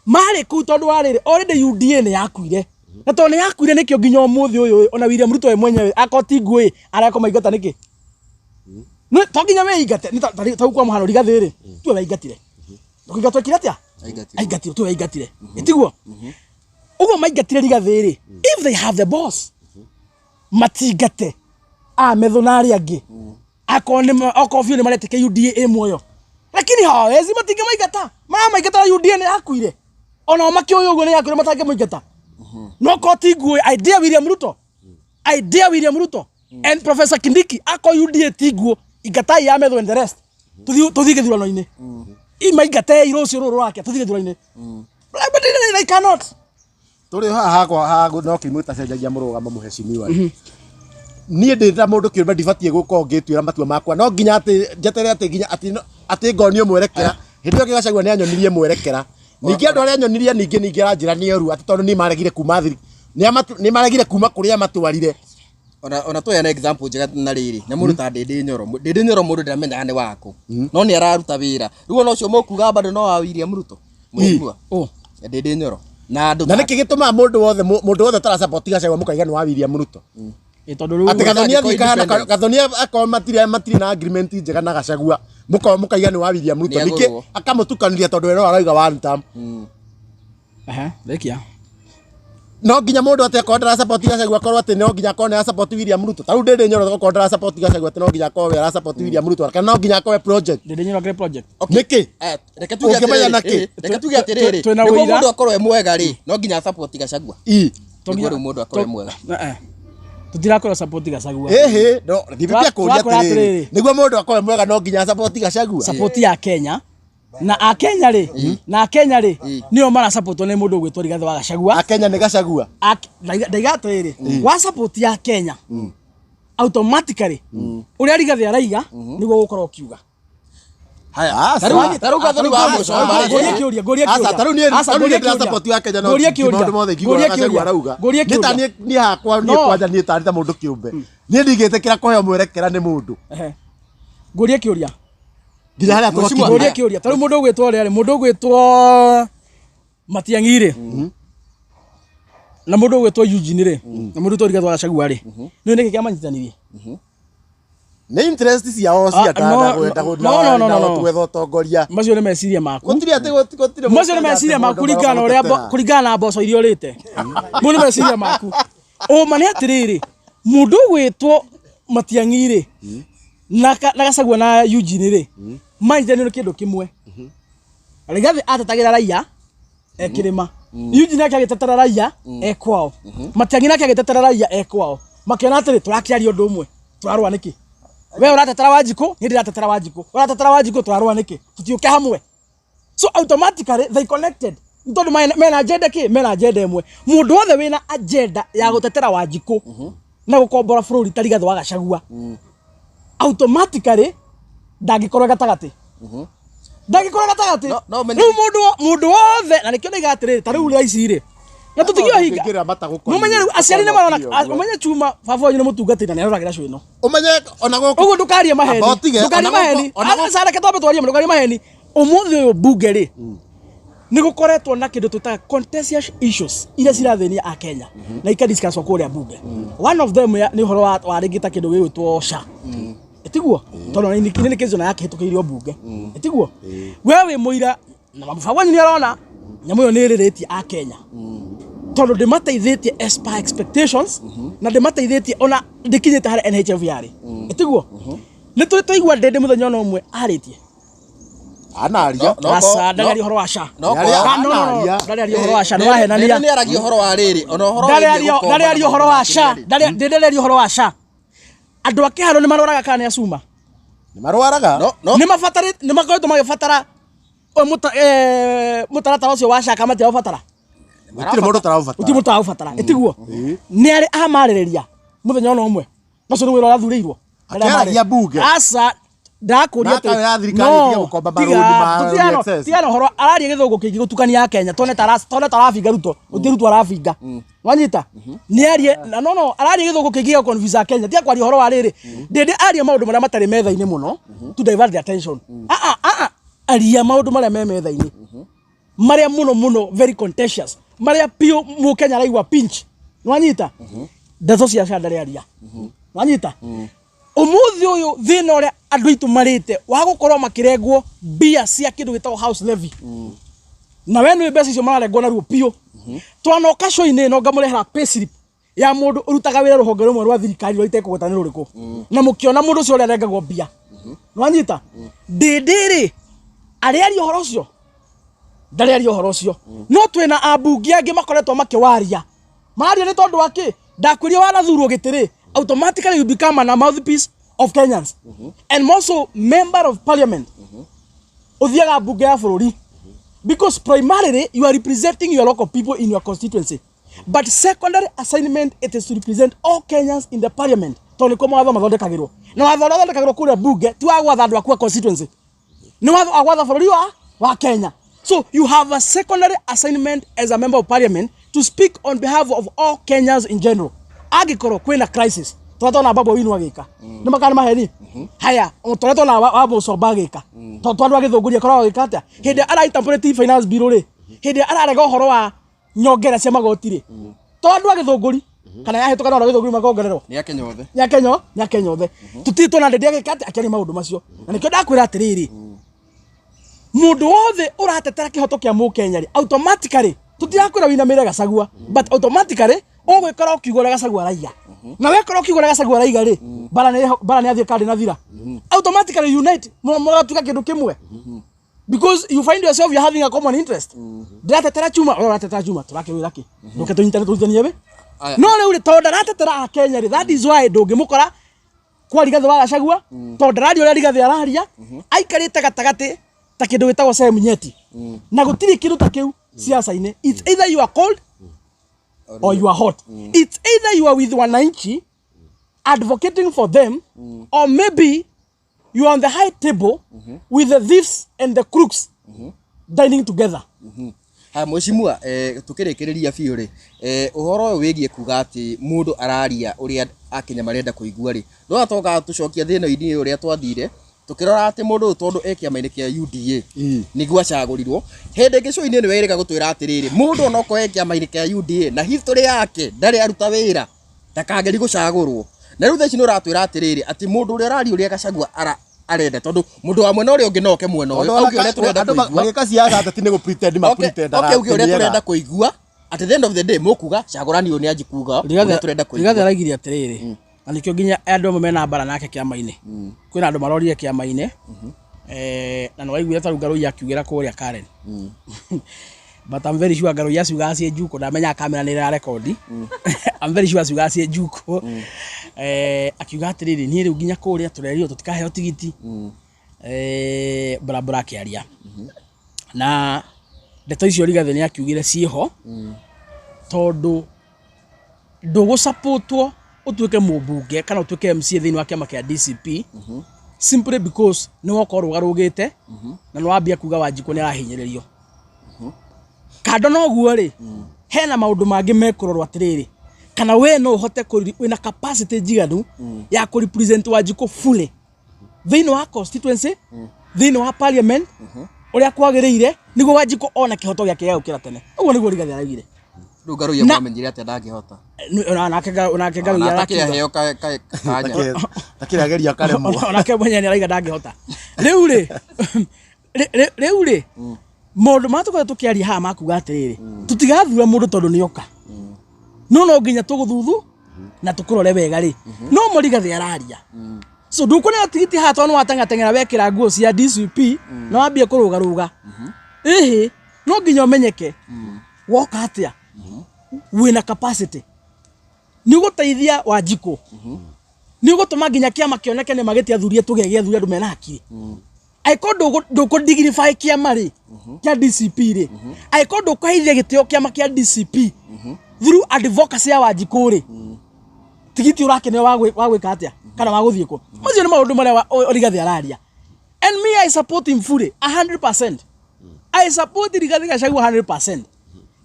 marĩ kũu tondũ wa rĩrĩ, already UDA nĩ yakuire, na tondũ nĩ yakuire nĩkĩo nginya ũmũthĩ ũyũ ona William Ruto we mwenyewe akorwo ti nguo ĩ areka maingata nĩkĩ? To nginya wĩingate. Nĩ ta kwa mũhano Rigathĩ rĩ, tuwe waingatire, ndũkĩingatwo ekire atĩa? Aingatirwo. Aingatirwo, tuwe waingatire, ĩtiguo ũguo maingatire Rigathĩ rĩ, if they have the boss matingate a metho na arĩa angĩ, akorwo nĩ okorwo biũ nĩ maretĩkia UDA ĩ muoyo, lakini hawawezi, matingĩmaingata. Maramaingata na UDA nĩ yakuire, onao makĩũĩ ũguo nĩ yakuire, matangĩmũingata. No korwo ti nguo, idea William Ruto, idea William Ruto and Professor Kindiki, akorwo UDA ti nguo, ingatai ya metho and the rest, tũthiĩ gĩthurano-inĩ. Imaingatei rũciũ rũrũ rwake, tũthiĩ gĩthurano-inĩ, but they cannot. Tũrĩ haha hakwa ha no kĩmwe tacenjagia mũrũgamo. Mũhecimiwa, niĩ ndĩ ta mũndũ kĩũmbe ndibatiĩ gũkorwo ngĩtuĩra matua makwa, no nginya atĩ njetere atĩ nginya atĩ atĩ ngonio mwerekera. Hĩndĩ ĩyo Gachagua nĩ anyonirie mwerekera, ningĩ andũ arĩa anyonirie ningĩ aranjĩra nĩ oru, atĩ tondũ nĩ maregire kuma thiri nĩ maregire kuma kũrĩa matwarire. Ona tuheane example njega na rĩrĩ na mũndũ ta Ndĩndĩ Nyoro. Ndĩndĩ Nyoro mũndũ ndamenyaga nĩ waku, no nĩ araruta wĩra rĩu. Ona ũcio mũkuga bado no wa William Ruto, mheshimiwa. Oh. Ndĩndĩ Nyoro na andũ Na nĩkĩ gĩtũmaga mũndũ wothe ũtarasupport Gachagua mũkaiga nĩ wa William Ruto? Ĩ tondũ rĩu Atĩ Gathoni athiĩ Angĩkorwo kahana independent. Gathoni akorwo matirĩ na agreement njega na Gachagua, mũkorwo mũkaiga nĩ wa William Ruto. Nĩ ningĩ agũrwo. Akamũtukanĩria tondũ we no arauga one term. Aha, rekia. No nginya mũndũ atĩ akorwo ndara support Gachagua akorwo atĩ no nginya akorwo nĩ arasupport William Ruto? Ta rĩu Ndĩndĩ Nyoro okorwo ndara support Gachagua, atĩ no nginya akorwo we arasupport William Ruto kana no nginya akorwo we project? Ndĩndĩ Nyoro akĩrĩ project. Nĩkĩ? Reke tuge Ũngĩmenya atĩrĩrĩ, na kĩ? reke tuge atĩrĩrĩ, Twĩna nĩguo ũira. mũndũ akorwo e mwega rĩ, no nginya support Gachagua? I Nĩguo rĩu mũndũ akorwo e mwega. Tũtirakorwo support Gachagua. Ĩhĩ, no DPP akũria Twakũra atĩrĩrĩ, atĩrĩrĩ. nĩguo mũndũ akorwo e mwega no nginya support Gachagua? Support ya Kenya na akenya rĩ, na akenya rĩ, nĩo marasupportwo nĩ mũndũ ũgwĩtwo Rigathĩ wa Gachagua. Akenya nĩ Gachagua? Ndaiga atĩrĩrĩ, wa support ya Kenya, automatically ũrĩa Rigathĩ araiga nĩguo ũgũkorwo ũkiuga. Haya, tarĩu Gathoni wa mũcoma rĩ, Ngũrie kĩũria, ngũrie Aca, kĩũria. tarĩu niĩ Aca, tarĩu niĩ ngũrie ndĩra kĩũria. support ya Kenya, no Ngũrie ti kĩũria. maũndũ mothe ingiuga Ngũrie Gachagua kĩũria. arauga. Ngũrie Niĩ ta kĩũria. niĩ hakwa niĩ No. kwanja niĩ tarĩ ta mũndũ kĩũmbe, niĩ ndingĩtĩkĩra kũheo mwerekera nĩ mũndũ. Ehe. Ngũrie kĩũria. Nginya harĩa Mheshimiwa, twakinya. Ngũrie kĩũria. Tarĩu mũndũ ũgwĩtwo rĩ, mũndũ ũgwĩtwo Matiang'i rĩ, na mũndũ ũgwĩtwo Eugene rĩ, na mũndũ ũgwĩtwo Rigathĩ wa Gachagua rĩ, nĩ nĩkĩ kĩamanyitithanirie? Nĩ interest ciao cia Ah, no, ndanda kwenda no, no, no, no, no. gwetha ũtongoria. Macio nĩ meciria maku. Gũtirĩ atĩ gũtirĩ Macio nĩ meciria maku kũringana na ũrĩa kũringana na mboco iria ũrĩte. Mau nĩ meciria maku. Ũma nĩ atĩrĩrĩ, mũndũ ũgwĩtwo Matiang'i rĩ, na Gachagua na Eugene rĩ, manyitanĩire kĩndũ kĩmwe. Rigathĩ atetagĩra raia e kĩrĩma, Eugene nake agĩtetera raia e kwao, Matiang'i nake agĩtetera raia e kwao. Makĩona atĩrĩ, tũrakĩaria ũndũ ũmwe, tũrarũa nĩkĩ? We ũratetera Wanjikũ, niĩ ndĩratetera Wanjikũ, ũratetera Wanjikũ, tũrarũa nĩkĩ? Tũtiũke hamwe. So automatically they connected, nĩ tondũ mena agenda kĩ, mena agenda ĩmwe. Mũndũ wothe wĩna agenda ya gũtetera Wanjikũ na gũkombora bũrũri ta Rigathĩ wa Gachagua, automatically ndangĩkorwo gatagatĩ, ndangĩkorwo gatagatĩ. No Rĩu mũndũ wothe, na nĩkĩo ndaiga atĩrĩrĩ, ta rĩu thaa ici rĩ, na tũtigio hinga. Kũingĩrĩra mata gũkoniĩ. Mũmenye rĩu aciari nĩ marona. Ũguo. Ũmenye chuma baba wanyu nĩ mũtungatĩri na nĩ aroragĩra cũ ĩno. Ũmenye ona gũkũ Ũguo ndũkarie maheni. Amba ũtige, Ndũkarie ona gũkũ- maheni. ona gũkũ- Aca, reke twambe twarie, ndũkarie maheni. Ũmũthĩ ũyũ bunge rĩ, nĩ gũkoretwo na kĩndũ twĩtaga contentious issues iria cirathĩnia a Kenya na ikadiscusswo kũrĩa bunge. One of them nĩ ũhoro wa rĩngĩ ta kĩndũ gĩgwĩtwo SHA, ĩtiguo? Tondũ nĩ nĩ kĩndũ na yakĩhĩtũkĩirio bunge, ĩtiguo? We wĩ mũira na mababa wanyu nĩ arona nyamũ ĩyo nĩ ĩrĩrĩtie a Kenya, tondũ ndĩmateithĩtie as per expectations na ndĩmateithĩtie ona ndĩkinyĩte harĩa NHIF yarĩ, ĩtiguo? Nĩ tũrĩ twaigua ndĩndĩ mũthenya ona ũmwe arĩtie? Anaria. Aca, ndarĩ ũhoro wa SHA. No Nĩaria- Ah, no, no, no, anaria. ndarĩ aria ũhoro wa SHA, nĩ wahenania. Nĩ aragia ũhoro wa rĩrĩ, ona ũhoro Ndarĩ wĩgiĩ aria, gũkomba ndarĩ na aria ũhoro maũndũ wa ma SHA. kĩrĩa rĩ. Ndarĩ aria ũhoro wa SHA. Andũ a kĩharo nĩ marwaraga kana nĩ acuma? Nĩ marwaraga. No Nĩ mabatarĩ, nĩ makoretwo magĩbatara ũyũ mũtaratara ũcio wa SHA, kana matiraũbatara? Gũtirĩ mũndũ ũtaraũbatara. Gũtirĩ mũndũ ũtaraũbatara, ĩtiguo nĩ arĩ amarĩrĩria mũthenya ona ũmwe. Macio nĩ wĩra ũrathurĩirwo. Akĩaragia bunge. Aca, ndakũria. Na akawĩra thirikari ĩtige gũkomba marũni ma excess. Tigana ũhoro araria gĩthũngũ kĩingĩ gũtukania Kenya, tone ta tone ta arabinga Ruto. Gũtirĩ Ruto arabinga, wanyita? Nĩ arie na no araria gĩthũngũ kĩingĩ gĩa confuse Kenya. Tiga kwaria ũhoro wa rĩrĩ ndĩndĩ, aria maũndũ marĩa matarĩ metha-inĩ mũno to divert the attention. Ah ah ah, aria maũndũ marĩa me metha-inĩ, marĩa mũno mũno very contentious, marĩa piũ mũkenya araigua pinch, nwanyita? Ndeto cia SHA ndarĩ aria, nwanyita? Ũmũthĩ ũyũ thĩna ũrĩa andũ aitũ marĩte wa gũkorwo makĩrengwo mbia cia kĩndũ gĩtagwo house levy, na we nĩ mbeca icio mararengwo naruo piũ. Twanoka show-inĩ ĩno ngamũrehera payslip ya mũndũ ũrutaga wĩra rũhonge rũmwe rwa thirikari rwa itekũgweta nĩ rũrĩkũ, na mũkĩona mũndũ ũcio ũrĩa arengagwo mbia, nwanyita? Ndĩndĩ rĩ arĩ aria ũhoro ũcio? Ndarĩ aria ũhoro ũcio. No twĩna ambunge angĩ makoretwo makĩwaria, maria nĩ tondũ wa kĩ? Ndakwĩria wanathurwo gĩtĩ rĩ, automatically you become an mouthpiece of Kenyans, and more so member of parliament. Ũthiaga mbunge ya bũrũri because primarily you are representing your local people in your constituency, but secondary assignment, it is to represent all Kenyans in the parliament, tondũ nĩkuo mawatho mathondekagĩrwo. Na watho ũrĩa ũthondekagĩrwo kũrĩa bunge ti wa gwatha andũ aku a constituency, nĩ watho wa gwatha bũrũri wa Kenya. So you have a secondary assignment as a member of parliament to speak on behalf of all Kenyans in general. Angĩkorwo kwĩna crisis, tũrĩa twona Babu Owino agĩka nĩ makana maheni haya, tũrĩa twona wa Mũcomba agĩka, tondũ andũ agĩthũngũria akoragwo agĩka atĩa hĩndĩ ĩrĩa ara interpolate finance bill rĩ, hĩndĩ ĩrĩa ararega ũhoro wa nyongera cia magoti rĩ, to andũ a gĩthũngũri kana yahĩtũka no andũ a gĩthũngũri makongererwo? Nĩ akenya othe. Nĩ akenya, nĩ akenya othe. Tũtirĩ tuona ndĩndĩ agĩka atĩ akĩaria maũndũ macio. Na nĩkĩo ndakwĩra atĩrĩrĩ, mũndũ wothe ũratetera kĩhoto kĩa mũkenya rĩ, automatically tũtirakwĩra wĩinamĩre Gachagua, but automatically ũgwĩkora ũkiuga ũrĩa Gachagua araiga. Na wekora ũkiuga ũrĩa Gachagua araiga rĩ, bara nĩ athiĩ kandi na thira, automatically unite, mũgatuĩka kĩndũ kĩmwe, because you find yourself you're having a common interest. Ndĩratetera chuma, we ũratetera chuma, tũrakĩwĩra kĩ? Ndũke tũnyitane, tũrutithanie wĩ. Aya. No rĩu rĩ, tondũ ndaratetera akenya rĩ, that is why ndũngĩmũkora kwa Rigathĩ wa Gachagua, tondũ ndararia ũrĩa Rigathĩ araria. Aikarĩte gatagatĩ ta kĩndũ gĩtagwo sehemu nyeti, na gũtirĩ kĩndũ ta kĩu siasa-inĩ. It's either you are cold or you are hot. It's either you are with wananchi advocating for them, or maybe you are on the high table with the thieves and the crooks dining together. Ha mheshimiwa, tukĩrĩkĩrĩria biũ rĩ, ũhoro ũyũ wĩgiĩ kuga atĩ mũndũ araria ũrĩa akenya marenda kũigua rĩ, ndona toka tũcokia thĩna-inĩ ũrĩa twathire tukĩrora atĩ mũndũ ũyũ tondũ e kĩama-inĩ kĩa UDA nĩguo acagũrirwo. Hĩndĩ ĩngĩ show-inĩ nĩ werĩga gũtwĩra atĩrĩrĩ, mũndũ onokorwo e kĩama-inĩ kĩa UDA na history yake ndarĩ aruta wĩra, ndakangeri gũcagũrwo. Na rĩu thaa ici nĩ ũratwĩra atĩrĩrĩ, atĩ mũndũ ũrĩa ũraria ũrĩa Gachagua arenda, tondũ mũndũ wa mwena ũrĩa ũngĩ no oke mwena ũyũ auge ũrĩa tũrenda Andũ kũigua. magĩka ciaca, ateti nĩ gũ-pretend ma pretend. Oke auge ũrĩa tũrenda kũigua. At the end of the day mũkuga cagũrani ũyũ nĩ anji kuga ũrĩa tũrenda Rigathĩ kũigua. araigire atĩrĩrĩ, na nĩkĩo nginya andũ amwe mena mbara nake kĩama-inĩ. Kwĩna andũ marorire kĩama-inĩ, na nĩwaiguire ta rĩu Ngarũiya akiugĩra kũrĩa Karen, but I'm very sure Ngarũiya ciugaga ciĩ njuko, ndamenyaga kamera nĩ ĩrarekondi. I'm very sure ciugaga ciĩ njuko. Akiuga atĩrĩrĩ, niĩ rĩu nginya kũrĩa tũrerirwo tũtikaheo tigiti, barabara akĩaria na ndeto icio. Rigathĩ nĩ akiugire ciĩho tondũ ndũgũsapotwo ũtuĩke mũmbunge kana ũtuĩke MCA thĩinĩ wa kĩama kĩa DCP simply because nĩ woka ũrũgarũgĩte na nĩ wambia kuga Wanjikũ nĩ arahinyĩrĩrio. Kando na ũguo rĩ, hena maũndũ mangĩ mekũrorwo atĩrĩrĩ, kana we no ũhote wĩna capacity njiganu ya kũ represent Wanjikũ fully thĩinĩ wa constituency, thĩinĩ wa parliament ũrĩa kwagĩrĩire, nĩguo Wanjikũ ona kĩhoto gĩake gĩa gũkĩra tene. Ũguo nĩguo Rigathĩ araugire. Rĩu Ngarũiya mwamenyire atĩa ndangĩhota? Onake Ngarũiya Ona arakiuga. atakĩaheo kanya. Takĩrĩ ageria karemwo. Onake mwenyewe nĩ araiga ndangĩhota. Rĩu rĩ, rĩu rĩ, maũndũ marĩa tũkoretwo tũkĩaria haha makuga atĩrĩrĩ, tũtigathura mũndũ tondũ nĩ oka, no nginya tũgũthuthu na tũkũrore wega rĩ. No Mũrigathĩ araria, so ndũkũneo tigiti haha tondũ nĩ wateng'ateng'era wekĩra nguo cia DCP na wambie kũrũgarũga. Ĩhĩ, no nginya ũmenyeke woka atĩa, wĩna capacity nĩ ũgũteithia Wanjikũ, nĩ ũgũtũma nginya kĩama kĩoneke nĩ magĩtiathurie tũgĩa gĩathurie andũ mena hakiri. Angĩkorwo ndũkũ dignify kĩama rĩ kĩa DCP rĩ, angĩkorwo ndũkũheithia gĩtĩo kĩama kĩa DCP through advocacy ya Wanjikũ rĩ, tigiti ũrakenera wa gwĩka atĩa kana wa gũthiĩ kũ? Macio nĩ maũndũ marĩa Rigathĩ araria, and me, I support him fully 100%. I support Rigathĩ Gachagua 100%.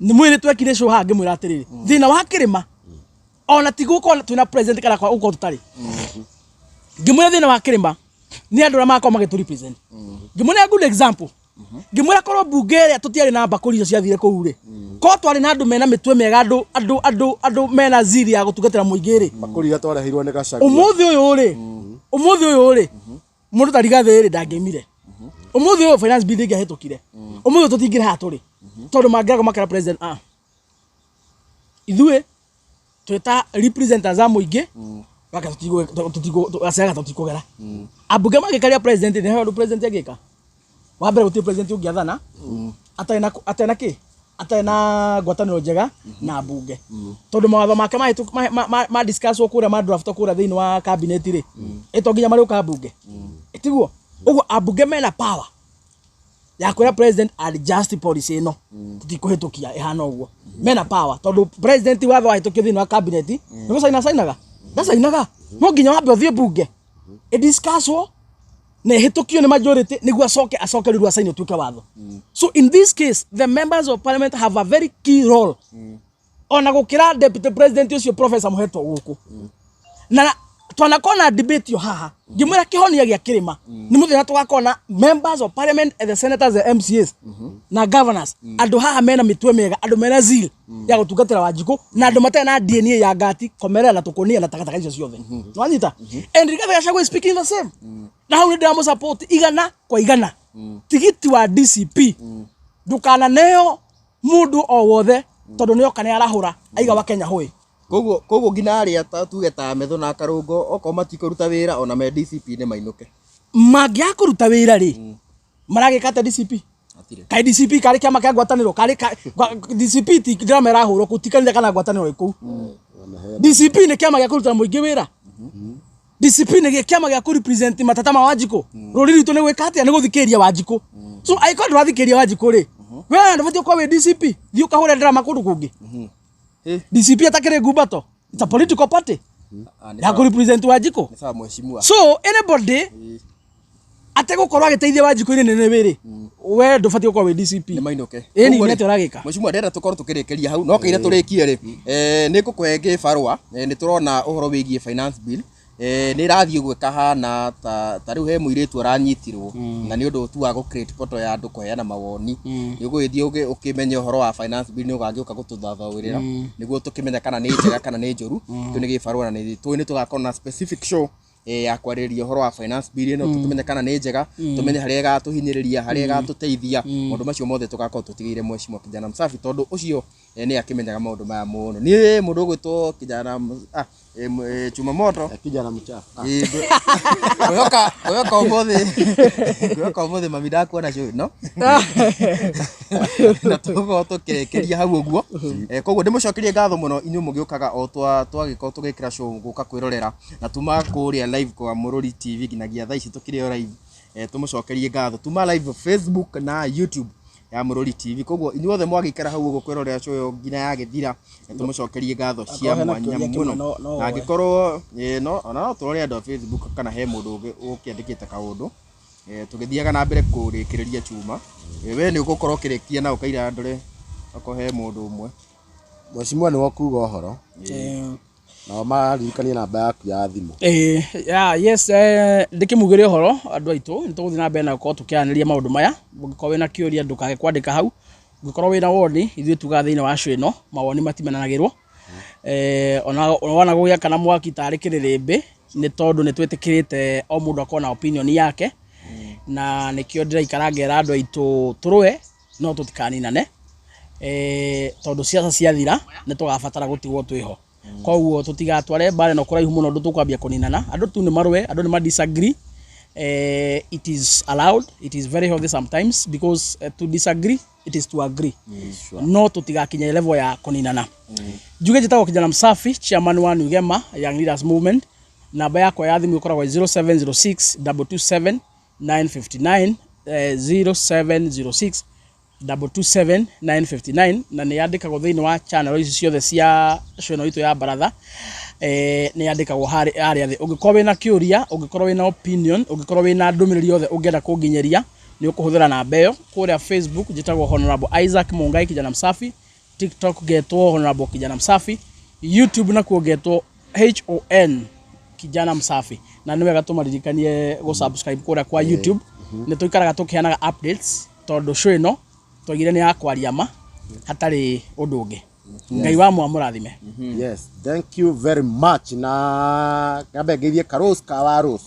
Nĩ mwĩrĩ twekire show haha ngĩmwĩra atĩrĩrĩ, thĩna wa kĩrĩma ona ti gũkorwo twĩna president kana kwa gũkorwo tũtarĩ. Ngĩmwĩra thĩna wa kĩrĩma nĩ andũ arĩa magakorwo magĩtũ represent. Ngĩmwĩra good example, ngĩmwĩra korwo mbunge ĩrĩa tũtiarĩ na mbakũri icio ciathire kũu rĩ, korwo twarĩ na andũ mena mĩtwe mĩega, andũ mena ziri ya gũtungatĩra mũingĩ rĩ, Mbakũri iria twareheirwo nĩ Gachagua. Ũmũthĩ ũyũ rĩ, mũndũ ta Rigathĩ rĩ ndangĩaimire. Ũmũthĩ ũyũ finance bill ĩngĩahĩtũkire, ũmũthĩ ũyũ tũtingĩrĩ haha tũrĩ, tondũ mangĩaga makera president, ithuĩ twĩ ta representatives a mũingĩ gaka tũtigũ tũtikũgera. Ambunge mangĩkaria president nĩ he ũndũ president angĩka. Wa mbere, gũtirĩ president ũngĩathana atarĩ na kĩ, atarĩ na ngwatanĩro njega na mbunge, tondũ mawatho make ma discusswo kũrĩa, ma draftwo kũrĩa thĩinĩ wa cabinet rĩ, ĩ to nginya marĩũka mbunge, tiguo? Ũguo ambunge mena power ya kwĩra president adjust policy ĩno, tũtikũhĩtũkia ĩhana ũguo. Mena power tondũ president watho wahĩtũkio thĩinĩ wa cabinet nĩ gũcaina cainaga, ndacainaga, no nginya wambe ũthiĩ mbunge ĩdiscusswo na ĩhĩtũkio nĩ majority nĩguo acoke rĩu acaine ũtuĩke watho. So in this case, the members of parliament have a very key role ona gũkĩra deputy president ũcio professor mũhetwo gũkũ. Na twanakorwo na debate yo haha ngĩmwĩra kĩhonia gĩa kĩrĩma nĩ mũthenya tũgakorwo na members of parliament and the senators and MCAs na governors, andũ haha mena mĩtwe mĩega, andũ mena zeal ya gũtungatĩra Wanjikũ, na andũ matarĩ na DNA ya ngati komerera na tũkũnia na takataka icio ciothe. Nwanyita? And Rigathi Gachagua is speaking the same, na hau nĩ ndĩramũ 100%. Tigiti wa DCP ndũkananeo mũndũ o wothe, tondũ nĩoka nĩ arahũra aiga wa Kenya hũĩ. Koguo nginya arĩa ta tuge ta Methu na Karũngo, okorwo matikũruta wĩra ona me DCP nĩ mainũke. Mangĩaga kũruta wĩra rĩ, maragĩka atĩa DCP? Hatirĩ. Kaĩ DCP karĩ kĩama kĩa ngwatanĩro? Karĩ DCP ti ndĩrama ĩrahũrwo kũu, ti kanitha kana ngwatanĩro ĩ kũu. DCP nĩ kĩama gĩa kũrutĩra mũingĩ wĩra. DCP nĩ kĩama gĩa kũ-represent mateta ma Wanjikũ. Rũrĩrĩ rwitũ nĩ gwĩka atĩa? Nĩ gũthikĩrĩria Wanjikũ. So angĩkorwo ndũrathikĩrĩria Wanjikũ rĩ, we ndũbatiĩ gũkorwo wĩ DCP. Thiĩ ũkahũre drama kũndũ kũngĩ. DCP atakĩrĩ ngumbato, it's a political party Ah, nĩ ya sawa. kũ-represent Wanjikũ. Nĩ sawa, mheshimiwa. So anybody ategũkorwo agĩteithia Wanjikũ-inĩ nene wĩrĩ, we ndũbatiĩ gũkorwo wĩ DCP. Nĩ mainũke. Ĩni. Koguo nĩ rĩ, atĩa ũragĩka? Mheshimiwa, ndĩrenda tũkorwo tũkĩrĩkĩria hau, no kĩira tũrĩkie rĩ, nĩ ngũkũhe gĩbarũa. Nĩ tũrona ũhoro wĩgiĩ finance bill nĩ ĩrathiĩ ũguo ĩkahana ta rĩu he mũirĩtu aranyitirwo na nĩ ũndũ tu wa gũ create portal ya andũ kũheana mawoni. Nĩ ũgũgĩthiĩ ũkĩmenye ũhoro wa finance bill, nĩ ũgagĩũka gũtũthathaũrĩra nĩguo tũkĩmenya kana nĩ njega kana nĩ njũru. Kĩu nĩ gĩbarũa, na nĩ tũĩ nĩ tũgakorwo na specific show ya kwarĩrĩria ũhoro wa finance bill ĩno, tũmenye kana nĩ njega, tũmenye harĩa ĩgatũhinyĩrĩria, harĩa ĩgatũteithia. Maũndũ macio mothe tũgakorwo tũtigĩire mheshimiwa Kijana Msafi, tondũ ũcio nĩ akĩmenyaga maũndũ maya mũno. Niĩ mũndũ ũgwĩtwo kijana Chuma Moto. Kijana mchafu. Ngwĩhoka ũmũthĩ mami ndakuona show ĩno na tũgũkorwo tũkĩrĩkĩria hau ũguo. Koguo ndĩmũcokerie ngatho mũno inyuĩ mũgĩũkaga o twagĩkorwo tũgĩkĩra show gũka kwĩrorera na tuma kũrĩa live kwa Mũrũri TV nginyagia thaa ici tũkĩrĩ o live. Tũmũcokerie ngatho tuma live Facebook na YouTube ya Mũrũri TV. Koguo inyuothe mwagĩikara hau ũguo kwĩrorera show ĩyo nginya yagĩthira, tũmũcokerie ngatho cia Akorwo hena mwanya kĩũria kĩmwe mũno. no Na woe. angĩkorwo no ona no tũrore andũ a Facebook kana he mũndũ ũngĩ ũkĩandĩkĩte kaũndũ. Tũgĩthiaga na mbere kũrĩkĩrĩria chuma. We nĩ ũgũkorwo ũkĩrĩkia na ũkaira ndore okorwo he mũndũ ũmwe. Mheshimiwa, nĩwe ũkuga ũhoro nao maririkanie namba yaku ya thimũ. Yeah, yes, ndĩkĩmugĩre ũhoro andũ aitũ, nĩ tũgũthiĩ na mbere na gũkorwo tũkĩaranĩria maũndũ maya. Ũngĩkorwo wĩna kĩũria, ndũkage kwandĩka hau. Ũngĩkorwo wĩna woni, ithuĩ tugaga thĩinĩ wa show ĩno mawoni matimenanagĩrwo. Ona wona gũgĩakana mwaki tarĩ kĩrĩrĩmbĩ nĩ tondũ nĩ twĩtĩkĩrĩte o mũndũ akorwo na opinion yake, na nĩkĩo ndĩraikara ngera andũ aitũ tũrũe no tũtikaninane, tondũ ciaca ciathira nĩ tũgabatara gũtigwo twĩho. Koguo tũtigatware mbara ĩno kũraihu mũno ũndũ tũkwambia kũninana. Andũ tu nĩ marũe, andũ nĩ ma disagree. It is allowed, it is very healthy sometimes, because to disagree, it is to agree. No tũtigakinye level ya kũninana. Njuge njĩtagwo Kijana Msafi, chairman wa Nugema Young Leaders Movement. Namba yakwa ya thimũ ĩkoragwo 0706 227. 959, 0706 227 959, na nä yandäkagwo thä inä wa channel ici ciothe cia show ĩno itũ ya baratha. Nä yandäkagwo harĩa thĩ. Ũngĩkorwo wĩna kĩũria, ũngĩkorwo wĩna opinion, ũngĩkorwo wĩna ndũmĩrĩri yothe ũngĩenda kũnginyĩria, nĩ ũkũhũthĩra namba ĩyo. Kũrĩa Facebook njĩtagwo Honorable Isaac Mungai Kijana Msafi, TikTok ngetwo Honorable Kijana Msafi, YouTube nakuo ngetwo HON Kijana Msafi. Na nĩ wega tũmaririkanie gũ subscribe kũrĩa kwa YouTube. Nĩ tũikaraga tũkĩheanaga updates tondũ show ĩno twaigire nĩ ya kwaria ma hatarĩ ũndũ ũngĩ. Ngai wa mwamũrathime. Yes, thank you very much. Na ngambe ngeithie Karose ka Rose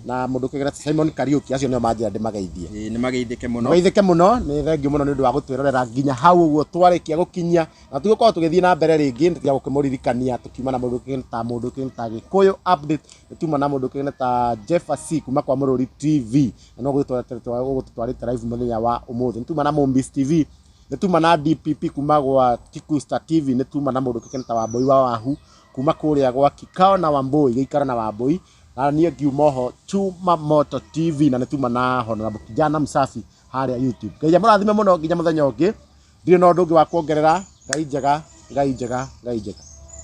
na mũndũ kĩgera Simon Kariuki, acio nĩo manjĩra ndĩmageithie. Ĩĩ, nĩ mageithĩke mũno. Mageithĩke mũno. Nĩ thengiũ mũno nĩ ũndũ wa gũtwĩrorera nginya hau ũguo twarĩkia gũkinyia, na tũgũkorwo tũgĩthiĩ na mbere rĩngĩ tiga gũkĩmũririkania tũkiuma na mũndũ ta mũndũ ta Gĩkũyũ update, nĩ tuma na mũndũ kĩgena ta Jeff C kuma kwa Mũrũri TV, na no gũgũtwarĩte live mũthenya wa ũmũthĩ. Nĩ tuma na Mombis TV, nĩ tuma na DPP kuma gwa Kikuyu Star TV, nĩ tuma na mũndũ kĩgena ta Wambui wa Wahu kuma kũrĩa gwa Kikao na Wambui, gĩikaro na Wambui, na niĩ ngiuma oho Chuma Moto TV, na nĩ tuma na Honorable Kijana Msafi harĩa YouTube. Ngai amũrathime mũno nginya mũthenya ũngĩ. Ndirĩ na ũndũ ũngĩ wa kuongerera. Ngai njega, Ngai njega, Ngai njega.